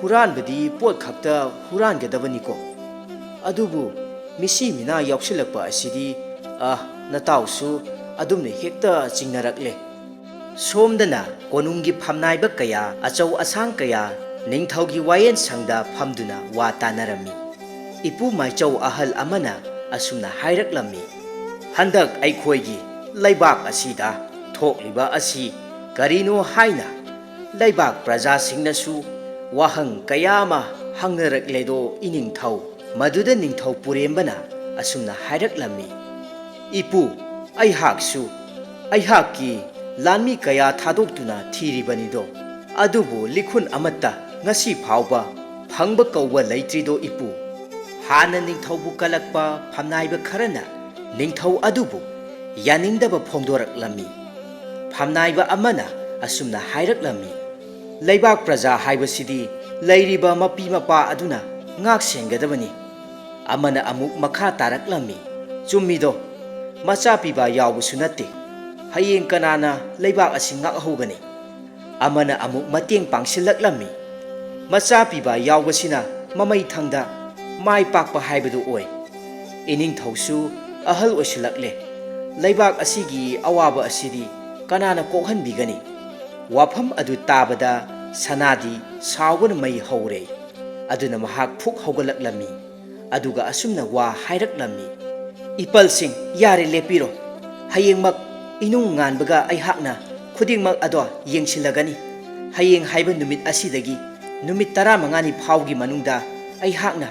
ꯍꯨꯔꯥꯟꯕꯗꯤ ꯄꯣꯠ ꯈꯛꯇ ꯍꯨꯔꯥꯟꯒꯗꯕꯅꯤꯀꯣ꯫ ꯑꯗꯨꯕꯨ ꯃꯤꯁꯤ ꯃꯤꯅꯥ ꯌꯥꯎꯁꯤꯜꯂꯛꯄ ꯑꯁꯤꯗꯤ, ꯑ, ꯅꯇꯥꯎꯁꯨ ꯑꯗꯨꯝꯅ ꯍꯦꯛꯇ ꯆꯤꯡꯅꯔꯛꯂꯦ"꯫ ꯁꯣꯝꯗꯅ ꯀꯣꯅꯨꯡꯒꯤ ꯐꯝꯅꯥꯏꯕ ꯀꯌꯥ, ꯑꯆꯧ ꯑꯁꯥꯡ ꯀꯌꯥ ꯅꯤꯡꯊꯧꯒꯤ ꯋꯥꯌꯦꯟ ꯁꯪꯗ ꯐꯝꯗꯨꯅ ꯋꯥ ꯇꯥꯅꯔꯝꯃꯤ꯫ ꯏꯄꯨ ꯃꯥꯏꯆꯧ ꯑꯍꯜ ꯑꯃꯅ ꯑꯁꯨꯝꯅ ꯍꯥꯏꯔꯛꯂꯝꯃꯤ, "ꯍꯟꯗꯛ ꯑꯩꯈꯣꯏꯒꯤ ꯂꯩꯕꯥꯛ ꯑꯁꯤꯗ ꯊꯣꯛꯂꯤꯕ ꯑꯁꯤ ꯀꯔꯤꯅꯣ ꯍꯥꯏꯅ ꯂꯩꯕꯥꯛ ꯄ꯭ꯔꯖꯥꯁꯤꯡꯅꯁꯨ ꯋꯥꯍꯪ ꯀꯌꯥ ꯑꯃ ꯍꯪꯅꯔꯛꯂꯦꯗꯣ ꯏꯅꯤꯡꯊꯧ?" ꯃꯗꯨꯗ ꯅꯤꯡꯊꯧ ꯄꯨꯔꯦꯝꯕꯅ ꯑꯁꯨꯝꯅ ꯍꯥꯏꯔꯛꯂꯝꯃꯤ, "ꯏꯄꯨ, ꯑꯩꯍꯥꯛꯁꯨ ꯑꯩꯍꯥꯛꯀꯤ ꯂꯥꯟꯃꯤ ꯀꯌꯥ ꯊꯥꯗꯣꯛꯇꯨꯅ ꯊꯤꯔꯤꯕꯅꯤꯗꯣ, ꯑꯗꯨꯕꯨ ꯂꯤꯈꯨꯟ ꯑꯃꯠꯇ ꯉꯁꯤ ꯐꯥꯎꯕ ꯐꯪꯕ ꯀꯧꯕ ꯂꯩꯇ꯭ꯔꯤꯗꯣ ꯏꯄꯨ꯫ ꯍꯥꯟꯅ ꯅꯤꯡꯊꯧꯕꯨ ꯀꯜꯂꯛꯄ ꯐꯝꯅꯥꯏꯕ ꯈꯔꯅ ꯅꯤꯡꯊꯧ ꯑꯗꯨꯕꯨ ꯌꯥꯅꯤꯡꯗꯕ ꯐꯣꯡꯗꯣꯔꯛꯂꯝꯃꯤ꯫ ꯐꯝꯅꯥꯏꯕ ꯑꯃꯅ ꯑꯁꯨꯝꯅ ꯍꯥꯏꯔꯛꯂꯝꯃꯤ, ꯂꯩꯕꯥꯛ ꯄ꯭ꯔꯖꯥ ꯍꯥꯏꯕꯁꯤꯗꯤ ꯂꯩꯔꯤꯕ ꯃꯄꯤ ꯃꯄꯥ ꯑꯗꯨꯅ ꯉꯥꯛ ꯁꯦꯟꯒꯗꯕꯅꯤ꯫" ꯑꯃꯅ ꯑꯃꯨꯛ ꯃꯈꯥ ꯇꯥꯔꯛꯂꯝꯃꯤ, "ꯆꯨꯝꯃꯤꯗꯣ, ꯃꯆꯥ ꯄꯤꯕ ꯌꯥꯎꯕꯁꯨ ꯅꯠꯇꯦ꯫ ꯍꯌꯦꯡ ꯀꯅꯥꯅ ꯂꯩꯕꯥꯛ ꯑꯁꯤ ꯉꯥꯛꯍꯧꯒꯅꯤ?" ꯑꯃꯅ ꯑꯃꯨꯛ ꯃꯇꯦꯡ ꯄꯥꯡꯁꯤꯜꯂꯛꯂꯝꯃꯤ, "ꯃꯆꯥ ꯄꯤꯕ ꯌꯥꯎꯕꯁꯤꯅ ꯃꯃꯩ ꯊꯪꯗ ꯃꯥꯏ ꯄꯥꯛꯄ ꯍꯥꯏꯕꯗꯨ ꯑꯣꯏ꯫ ꯏꯅꯤꯡꯊꯧꯁꯨ ꯑꯍꯜ ꯑꯣꯏꯁꯤꯜꯂꯛꯂꯦ꯫ ꯂꯩꯕꯥꯛ ꯑꯁꯤꯒꯤ ꯑꯋꯥꯕ ꯑꯁꯤꯗꯤ ꯀꯅꯥꯅ ꯀꯣꯛꯍꯟꯕꯤꯒꯅꯤ?" ꯋꯥꯐꯝ ꯑꯗꯨ ꯇꯥꯕꯗ ꯁꯅꯥꯗꯤ ꯁꯥꯎꯕꯅ ꯃꯩ ꯍꯧꯔꯦ꯫ ꯑꯗꯨꯅ ꯃꯍꯥꯛ ꯐꯨꯛ ꯍꯧꯒꯠꯂꯛꯂꯝꯃꯤ꯫ ꯑꯗꯨꯒ ꯑꯁꯨꯝꯅ ꯋꯥ ꯍꯥꯏꯔꯛꯂꯝꯃꯤ, "ꯏꯄꯜꯁꯤꯡ, ꯌꯥꯔꯦ, ꯂꯦꯞꯄꯤꯔꯣ꯫ ꯍꯌꯦꯡꯃꯛ ꯏꯅꯨꯡ ꯉꯥꯟꯕꯒ ꯑꯩꯍꯥꯛꯅ ꯈꯨꯗꯤꯡꯃꯛ ꯑꯗꯣ ꯌꯦꯡꯁꯤꯜꯂꯒꯅꯤ꯫ ꯍꯌꯦꯡ ꯍꯥꯏꯕ ꯅꯨꯃꯤꯠ ꯑꯁꯤꯗꯒꯤ ꯅꯨꯃꯤꯠ ꯇꯔꯥꯃꯉꯥꯅꯤ ꯐꯥꯎꯒꯤ ꯃꯅꯨꯡꯗ ꯑꯩꯍꯥꯛꯅ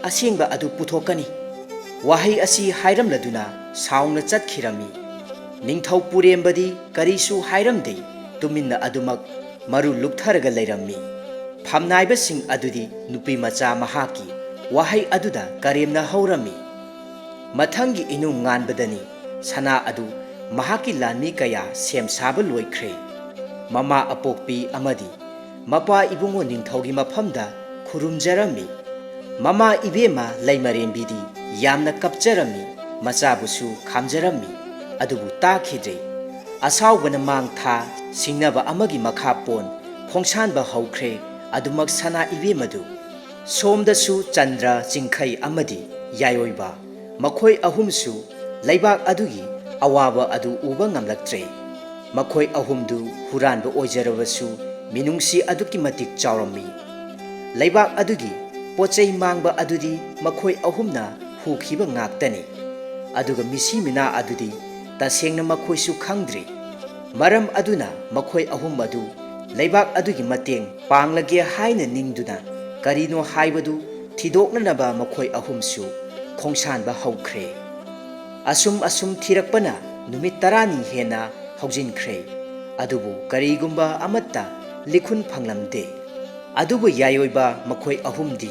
ꯑꯁꯦꯡꯕ ꯑꯗꯨ ꯄꯨꯊꯣꯛꯀꯅꯤ꯫" ꯋꯥꯍꯩ ꯑꯁꯤ ꯍꯥꯏꯔꯝꯂꯗꯨꯅ ꯁꯥꯎꯅ ꯆꯠꯈꯤꯔꯝꯃꯤ꯫ ꯅꯤꯡꯊꯧ ꯄꯨꯔꯦꯝꯕꯗꯤ ꯀꯔꯤꯁꯨ ꯍꯥꯏꯔꯝꯗꯦ, ꯇꯨꯃꯤꯟꯅ ꯑꯗꯨꯃꯛ ꯃꯔꯨ ꯂꯨꯛꯊꯔꯒ ꯂꯩꯔꯝꯃꯤ꯫ ꯐꯝꯅꯥꯏꯕꯁꯤꯡ ꯑꯗꯨꯗꯤ ꯅꯨꯄꯤ ꯃꯆꯥ ꯃꯍꯥꯛꯀꯤ ꯋꯥꯍꯩ ꯑꯗꯨꯗ ꯀꯔꯦꯝꯅ ꯍꯧꯔꯝꯃꯤ꯫ ꯃꯊꯪꯒꯤ ꯏꯅꯨꯡ ꯉꯥꯟꯕꯗꯅꯤ ꯁꯅꯥ ꯑꯗꯨ ꯃꯍꯥꯛꯀꯤ ꯂꯥꯟꯃꯤ ꯀꯌꯥ ꯁꯦꯝ ꯁꯥꯕ ꯂꯣꯏꯈ꯭ꯔꯦ꯫ ꯃꯃꯥ ꯑꯄꯣꯛꯄꯤ ꯑꯃꯗꯤ ꯃꯄꯥ ꯏꯕꯨꯡꯉꯣ ꯅꯤꯡꯊꯧꯒꯤ ꯃꯐꯝꯗ ꯈꯨꯔꯨꯝꯖꯔꯝꯃꯤ꯫ ꯃꯃꯥ ꯏꯕꯦꯝꯃ ꯂꯩꯃꯔꯦꯝꯕꯤꯗꯤ ꯌꯥꯝꯅ ꯀꯞꯆꯔꯝꯃꯤ, ꯃꯆꯥꯕꯨꯁꯨ ꯈꯥꯝꯖꯔꯝꯃꯤ, ꯑꯗꯨꯕꯨ ꯇꯥꯈꯤꯗ꯭ꯔꯦ꯫ ꯑꯁꯥꯎꯕꯅ ꯃꯥꯡ ꯊꯥ ꯁꯤꯡꯅꯕ ꯑꯃꯒꯤ ꯃꯈꯥ ꯄꯣꯟ ꯈꯣꯡꯁꯥꯟꯕ ꯍꯧꯈ꯭ꯔꯦ꯫ ꯑꯗꯨꯃꯛ ꯁꯅꯥ ꯏꯕꯦꯝꯃꯗꯨ ꯁꯣꯝꯗꯁꯨ ꯆꯟꯗ꯭ꯔ, ꯆꯤꯡꯈꯩ ꯑꯃꯗꯤ ꯌꯥꯏꯑꯣꯏꯕ, ꯃꯈꯣꯏ ꯑꯍꯨꯝꯁꯨ ꯂꯩꯕꯥꯛ ꯑꯗꯨꯒꯤ ꯑꯋꯥꯕ ꯑꯗꯨ ꯎꯕ ꯉꯝꯂꯛꯇ꯭ꯔꯦ꯫ ꯃꯈꯣꯏ ꯑꯍꯨꯝꯗꯨ ꯍꯨꯔꯥꯟꯕ ꯑꯣꯏꯖꯔꯕꯁꯨ, ꯃꯤꯅꯨꯡꯁꯤ ꯑꯗꯨꯛꯀꯤ ꯃꯇꯤꯛ ꯆꯥꯎꯔꯝꯃꯤ꯫ ꯂꯩꯕꯥꯛ ꯑꯗꯨꯒꯤ ꯄꯣꯠ ꯆꯩ ꯃꯥꯡꯕ ꯑꯗꯨꯗꯤ ꯃꯈꯣꯏ ꯑꯍꯨꯝꯅ ꯍꯨꯈꯤꯕ ꯉꯥꯛꯇꯅꯤ꯫ ꯑꯗꯨꯒ ꯃꯤꯁꯤ ꯃꯤꯅꯥ ꯑꯗꯨꯗꯤ ꯇꯁꯦꯡꯅ ꯃꯈꯣꯏꯁꯨ ꯈꯪꯗ꯭ꯔꯤ꯫ ꯃꯔꯝ ꯑꯗꯨꯅ ꯃꯈꯣꯏ ꯑꯍꯨꯝ ꯑꯗꯨ ꯂꯩꯕꯥꯛ ꯑꯗꯨꯒꯤ ꯃꯇꯦꯡ ꯄꯥꯡꯂꯒꯦ ꯍꯥꯏꯅ ꯅꯤꯡꯗꯨꯅ ꯀꯔꯤꯅꯣ ꯍꯥꯏꯕꯗꯨ ꯊꯤꯗꯣꯛꯅꯅꯕ ꯃꯈꯣꯏ ꯑꯍꯨꯝꯁꯨ ꯈꯣꯡꯁꯥꯟꯕ ꯍꯧꯈ꯭ꯔꯦ꯫ ꯑꯁꯨꯝ ꯑꯁꯨꯝ ꯊꯤꯔꯛꯄꯅ ꯅꯨꯃꯤꯠ ꯇꯔꯥꯅꯤ ꯍꯦꯟꯅ ꯍꯧꯖꯤꯟꯈ꯭ꯔꯦ꯫ ꯑꯗꯨꯕꯨ ꯀꯔꯤꯒꯨꯝꯕ ꯑꯃꯠꯇ ꯂꯤꯈꯨꯟ ꯐꯪꯂꯝꯗꯦ꯫ ꯑꯗꯨꯕꯨ ꯌꯥꯏꯑꯣꯏꯕ ꯃꯈꯣꯏ ꯑꯍꯨꯝꯗꯤ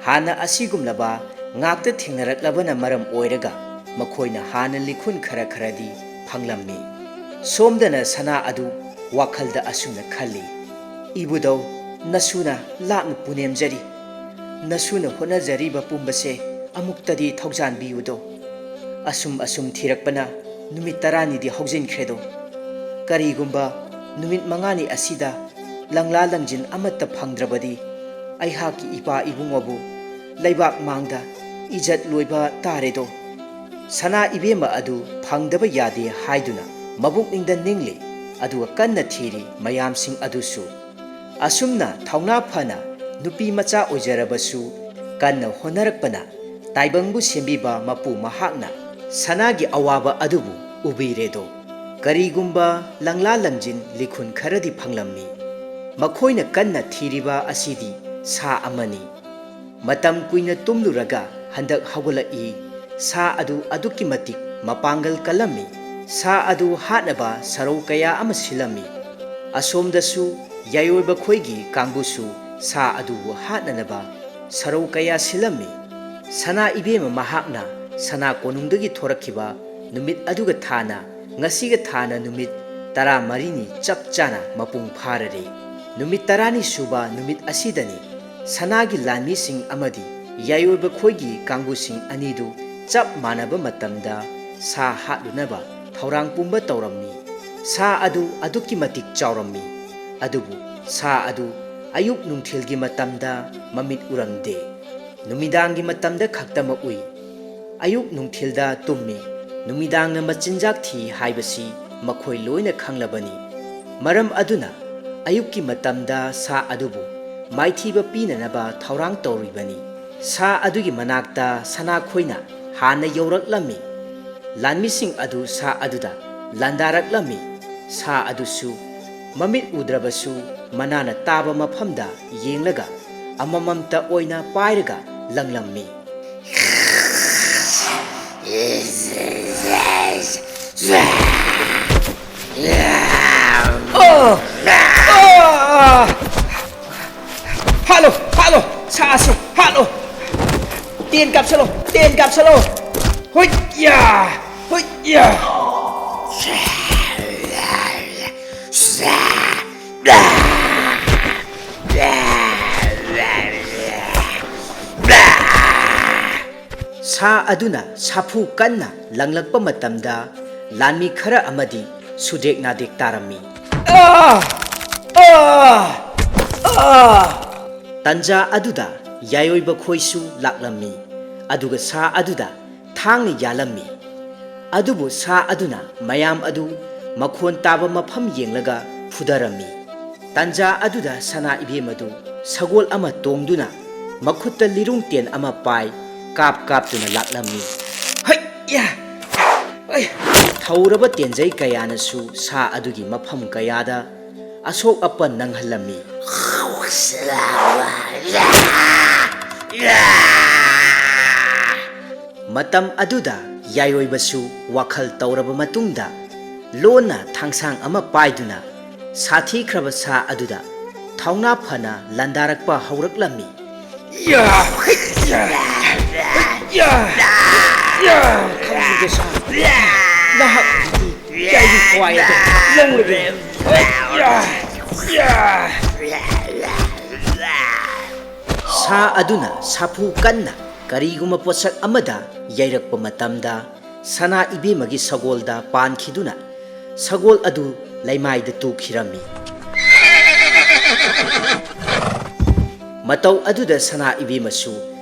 ꯍꯥꯟꯅ ꯑꯁꯤꯒꯨꯝꯂꯕ ꯉꯥꯛꯇ ꯊꯦꯡꯅꯔꯛꯂꯕꯅ ꯃꯔꯝ ꯑꯣꯏꯔꯒ ꯃꯈꯣꯏꯅ ꯍꯥꯟꯅ ꯂꯤꯈꯨꯟ ꯈꯔ ꯈꯔꯗꯤ ꯐꯪꯂꯝꯃꯤ꯫ ꯁꯣꯝꯗꯅ ꯁꯅꯥ ꯑꯗꯨ ꯋꯥꯈꯜꯗ ꯑꯁꯨꯝꯅ ꯈꯜꯂꯤ, "ꯏꯕꯨꯙꯧ, ꯅꯁꯨꯅ ꯂꯥꯞꯅ ꯄꯨꯅꯦꯝꯖꯔꯤ꯫ ꯅꯁꯨꯅ ꯍꯣꯠꯅꯖꯔꯤꯕ ꯄꯨꯝꯕꯁꯦ ꯑꯃꯨꯛꯇꯗꯤ ꯊꯧꯖꯥꯟꯕꯤꯌꯨꯗꯣ꯫ ꯑꯁꯨꯝ ꯑꯁꯨꯝ ꯊꯤꯔꯛꯄꯅ ꯅꯨꯃꯤꯠ ꯇꯔꯥꯅꯤꯗꯤ ꯍꯧꯖꯤꯟꯈ꯭ꯔꯦꯗꯣ꯫ ꯀꯔꯤꯒꯨꯝꯕ ꯅꯨꯃꯤꯠ ꯃꯉꯥꯅꯤ ꯑꯁꯤꯗ ꯂꯪꯂꯥ ꯂꯪꯖꯤꯟ ꯑꯃꯠꯇ ꯐꯪꯗ꯭ꯔꯕꯗꯤ ꯑꯩꯍꯥꯛꯀꯤ ꯏꯄꯥ ꯏꯕꯨꯡꯉꯣꯕꯨ ꯂꯩꯕꯥꯛ ꯃꯥꯡꯗ ꯏꯖꯠ ꯂꯣꯏꯕ ꯇꯥꯔꯦꯗꯣ꯫" ꯁꯅꯥ ꯏꯕꯦꯝꯃ ꯑꯗꯨ ꯐꯪꯗꯕ ꯌꯥꯗꯦ ꯍꯥꯏꯗꯨꯅ ꯃꯕꯨꯛꯅꯤꯡꯗ ꯅꯤꯡꯂꯤ꯫ ꯑꯗꯨꯒ ꯀꯟꯅ ꯊꯤꯔꯤ ꯃꯌꯥꯝꯁꯤꯡ ꯑꯗꯨꯁꯨ꯫ ꯑꯁꯨꯝꯅ ꯊꯧꯅꯥ ꯐꯅ ꯅꯨꯄꯤ ꯃꯆꯥ ꯑꯣꯏꯖꯔꯕꯁꯨ ꯀꯟꯅ ꯍꯣꯠꯅꯔꯛꯄꯅ ꯇꯥꯏꯕꯪꯕꯨ ꯁꯦꯝꯕꯤꯕ ꯃꯄꯨ ꯃꯍꯥꯛꯅ ꯁꯅꯥꯒꯤ ꯑꯋꯥꯕ ꯑꯗꯨꯕꯨ ꯎꯕꯤꯔꯦꯗꯣ꯫ ꯀꯔꯤꯒꯨꯝꯕ ꯂꯪꯂꯥ ꯂꯪꯖꯤꯟ ꯂꯤꯈꯨꯟ ꯈꯔꯗꯤ ꯐꯪꯂꯝꯃꯤ꯫ ꯃꯈꯣꯏꯅ ꯀꯟꯅ ꯊꯤꯔꯤꯕ ꯑꯁꯤꯗꯤ ꯁꯥ ꯑꯃꯅꯤ꯫ ꯃꯇꯝ ꯀꯨꯏꯅ ꯇꯨꯝꯂꯨꯔꯒ ꯍꯟꯗꯛ ꯍꯧꯒꯠꯂꯛꯏ꯫ ꯁꯥ ꯑꯗꯨ ꯑꯗꯨꯛꯀꯤ ꯃꯇꯤꯛ ꯃꯄꯥꯡꯒꯜ ꯀꯜꯂꯝꯃꯤ꯫ ꯁꯥ ꯑꯗꯨ ꯍꯥꯠꯅꯕ ꯁꯔꯧ ꯀꯌꯥ ꯑꯃ ꯁꯤꯜꯂꯝꯃꯤ꯫ ꯑꯁꯣꯝꯗꯁꯨ ꯌꯥꯏꯑꯣꯏꯕ ꯈꯣꯏꯒꯤ ꯀꯥꯡꯕꯨꯁꯨ ꯁꯥ ꯑꯗꯨꯕꯨ ꯍꯥꯠꯅꯅꯕ ꯁꯔꯧ ꯀꯌꯥ ꯁꯤꯜꯂꯝꯃꯤ꯫ ꯁꯅꯥ ꯏꯕꯦꯝꯃ ꯃꯍꯥꯛꯅ ꯁꯅꯥ ꯀꯣꯅꯨꯡꯗꯒꯤ ꯊꯣꯔꯛꯈꯤꯕ ꯅꯨꯃꯤꯠ ꯑꯗꯨꯒ ꯊꯥꯅ ꯉꯁꯤꯒ ꯊꯥꯅ ꯅꯨꯃꯤꯠ ꯇꯔꯥꯃꯔꯤꯅꯤ ꯆꯞ ꯆꯥꯅ ꯃꯄꯨꯡ ꯐꯥꯔꯔꯦ꯫ ꯅꯨꯃꯤꯠ ꯇꯔꯥꯅꯤ ꯁꯨꯕ ꯅꯨꯃꯤꯠ ꯑꯁꯤꯗꯅꯤ ꯁꯅꯥꯒꯤ ꯂꯥꯟꯃꯤꯁꯤꯡ ꯑꯃꯗꯤ ꯌꯥꯏꯑꯣꯏꯕ ꯈꯣꯏꯒꯤ ꯀꯥꯡꯕꯨꯁꯤꯡ ꯑꯅꯤꯗꯨ ꯆꯞ ꯃꯥꯟꯅꯕ ꯃꯇꯝꯗ ꯁꯥ ꯍꯥꯠꯂꯨꯅꯕ ꯊꯧꯔꯥꯡ ꯄꯨꯝꯕ ꯇꯧꯔꯝꯃꯤ꯫ ꯁꯥ ꯑꯗꯨ ꯑꯗꯨꯛꯀꯤ ꯃꯇꯤꯛ ꯆꯥꯎꯔꯝꯃꯤ꯫ ꯑꯗꯨꯕꯨ ꯁꯥ ꯑꯗꯨ ꯑꯌꯨꯛ ꯅꯨꯡꯊꯤꯜꯒꯤ ꯃꯇꯝꯗ ꯃꯃꯤꯠ ꯎꯔꯝꯗꯦ꯫ ꯅꯨꯃꯤꯗꯥꯡꯒꯤ ꯃꯇꯝꯗ ꯈꯛꯇꯃꯛ ꯎꯏ꯫ ꯑꯌꯨꯛ ꯅꯨꯡꯊꯤꯜꯗ ꯇꯨꯝꯃꯤ꯫ ꯅꯨꯃꯤꯗꯥꯡꯅ ꯃꯆꯤꯟꯖꯥꯛ ꯊꯤ ꯍꯥꯏꯕꯁꯤ ꯃꯈꯣꯏ ꯂꯣꯏꯅ ꯈꯪꯂꯕꯅꯤ꯫ ꯃꯔꯝ ꯑꯗꯨꯅ ꯑꯌꯨꯛꯀꯤ ꯃꯇꯝꯗ ꯁꯥ ꯑꯗꯨꯕꯨ ꯃꯥꯏꯊꯤꯕ ꯄꯤꯅꯅꯕ ꯊꯧꯔꯥꯡ ꯇꯧꯔꯤꯕꯅꯤ꯫ ꯁꯥ ꯑꯗꯨꯒꯤ ꯃꯅꯥꯛꯇ ꯁꯅꯥꯈꯣꯏꯅ ꯍꯥꯟꯅ ꯌꯧꯔꯛꯂꯝꯃꯤ꯫ ꯂꯥꯟꯃꯤꯁꯤꯡ ꯑꯗꯨ ꯁꯥ ꯑꯗꯨꯗ ꯂꯥꯟꯗꯥꯔꯛꯂꯝꯃꯤ꯫ ꯁꯥ ꯑꯗꯨꯁꯨ ꯃꯃꯤꯠ ꯎꯗ꯭ꯔꯕꯁꯨ ꯃꯅꯥꯅ ꯇꯥꯕ ꯃꯐꯝꯗ ꯌꯦꯡꯂꯒ ꯑꯃꯃꯝꯇ ꯑꯣꯏꯅ ꯄꯥꯏꯔꯒ ꯂꯪꯂꯝꯃꯤ꯫ ꯑꯣ! ꯑꯣ! ꯍꯥꯠꯂꯣ! ꯍꯥꯠꯂꯣ! ꯁꯥꯁꯦ ꯍꯥꯠꯂꯣ! ꯇꯦꯟ ꯀꯥꯞꯁꯜꯂꯣ! ꯇꯦꯟ ꯀꯥꯞꯁꯜꯂꯣ! ꯍꯨꯏꯌꯥ! ꯍꯨꯏꯌꯥ! ꯁꯥ ꯑꯗꯨꯅ ꯁꯥꯐꯨ ꯀꯟꯅ ꯂꯪꯂꯛꯄ ꯃꯇꯝꯗ ꯂꯥꯟꯃꯤ ꯈꯔ ꯑꯃꯗꯤ ꯁꯨꯗꯦꯛ ꯅꯥꯗꯦꯛ ꯇꯥꯔꯝꯃꯤ꯫ ꯑꯥ! ꯑꯥ! ꯑꯥ! ꯇꯟꯖꯥ ꯑꯗꯨꯗ ꯌꯥꯏꯑꯣꯏꯕ ꯈꯣꯏꯁꯨ ꯂꯥꯛꯂꯝꯃꯤ, ꯑꯗꯨꯒ ꯁꯥ ꯑꯗꯨꯗ ꯊꯥꯡꯅ ꯌꯥꯜꯂꯝꯃꯤ꯫ ꯑꯗꯨꯕꯨ ꯁꯥ ꯑꯗꯨꯅ ꯃꯌꯥꯝ ꯑꯗꯨ ꯃꯈꯣꯟ ꯇꯥꯕ ꯃꯐꯝ ꯌꯦꯡꯂꯒ ꯐꯨꯗꯔꯝꯃꯤ꯫ ꯇꯟꯖꯥ ꯑꯗꯨꯗ ꯁꯅꯥ ꯏꯕꯦꯝ ꯑꯗꯨ ꯁꯒꯣꯜ ꯑꯃ ꯇꯣꯡꯗꯨꯅ ꯃꯈꯨꯠꯇ ꯂꯤꯔꯨꯡ ꯇꯦꯟ ꯑꯃ ꯄꯥꯏ ꯀꯥꯞ ꯀꯥꯞꯇꯨꯅ ꯂꯥꯛꯂꯝꯃꯤ꯫ ꯍꯩ! ꯌꯥ! ꯍꯩ! ꯊꯧꯔꯕ ꯇꯦꯟꯖꯩ ꯀꯌꯥꯅꯁꯨ ꯁꯥ ꯑꯗꯨꯒꯤ ꯃꯐꯝ ꯀꯌꯥꯗ ꯑꯁꯣꯛ ꯑꯄꯟ ꯅꯪꯍꯜꯂꯝꯃꯤ꯫ ꯃꯇꯝ ꯑꯗꯨꯗ ꯌꯥꯏꯑꯣꯏꯕꯁꯨ ꯋꯥꯈꯜ ꯇꯧꯔꯕ ꯃꯇꯨꯡꯗ ꯂꯣꯟꯅ ꯊꯥꯡꯁꯥꯡ ꯑꯃ ꯄꯥꯏꯗꯨꯅ ꯁꯥꯊꯤꯈ꯭ꯔꯕ ꯁꯥ ꯑꯗꯨꯗ ꯊꯧꯅꯥ ꯐꯅ ꯂꯥꯟꯗꯥꯔꯛꯄ ꯍꯧꯔꯛꯂꯝꯃꯤ꯫ ꯌꯥ! ꯌꯥ! ꯌꯥ! ꯌꯥ! ꯈꯪꯗꯦ ꯁꯥ, ꯅꯍꯥꯛ ꯀꯥꯏꯒꯤ ꯈ꯭ꯋꯥꯏ ꯑꯗꯨ ꯂꯧꯔꯒꯦ꯫ ꯌꯥ! ꯌꯥ! ꯁꯥ ꯑꯗꯨꯅ ꯁꯥꯐꯨ ꯀꯟꯅ ꯀꯔꯤꯒꯨꯝꯕ ꯄꯣꯠꯁꯛ ꯑꯃꯗ ꯌꯩꯔꯛꯄ ꯃꯇꯝꯗ ꯁꯅꯥ ꯏꯕꯦꯝꯃꯒꯤ ꯁꯒꯣꯜꯗ ꯄꯥꯟꯈꯤꯗꯨꯅ ꯁꯒꯣꯜ ꯑꯗꯨ ꯂꯩꯃꯥꯏꯗ ꯇꯨꯈꯤꯔꯝꯃꯤ꯫ ꯃꯇꯧ ꯑꯗꯨꯗ ꯁꯅꯥ ꯏꯕꯦꯝꯃꯁꯨ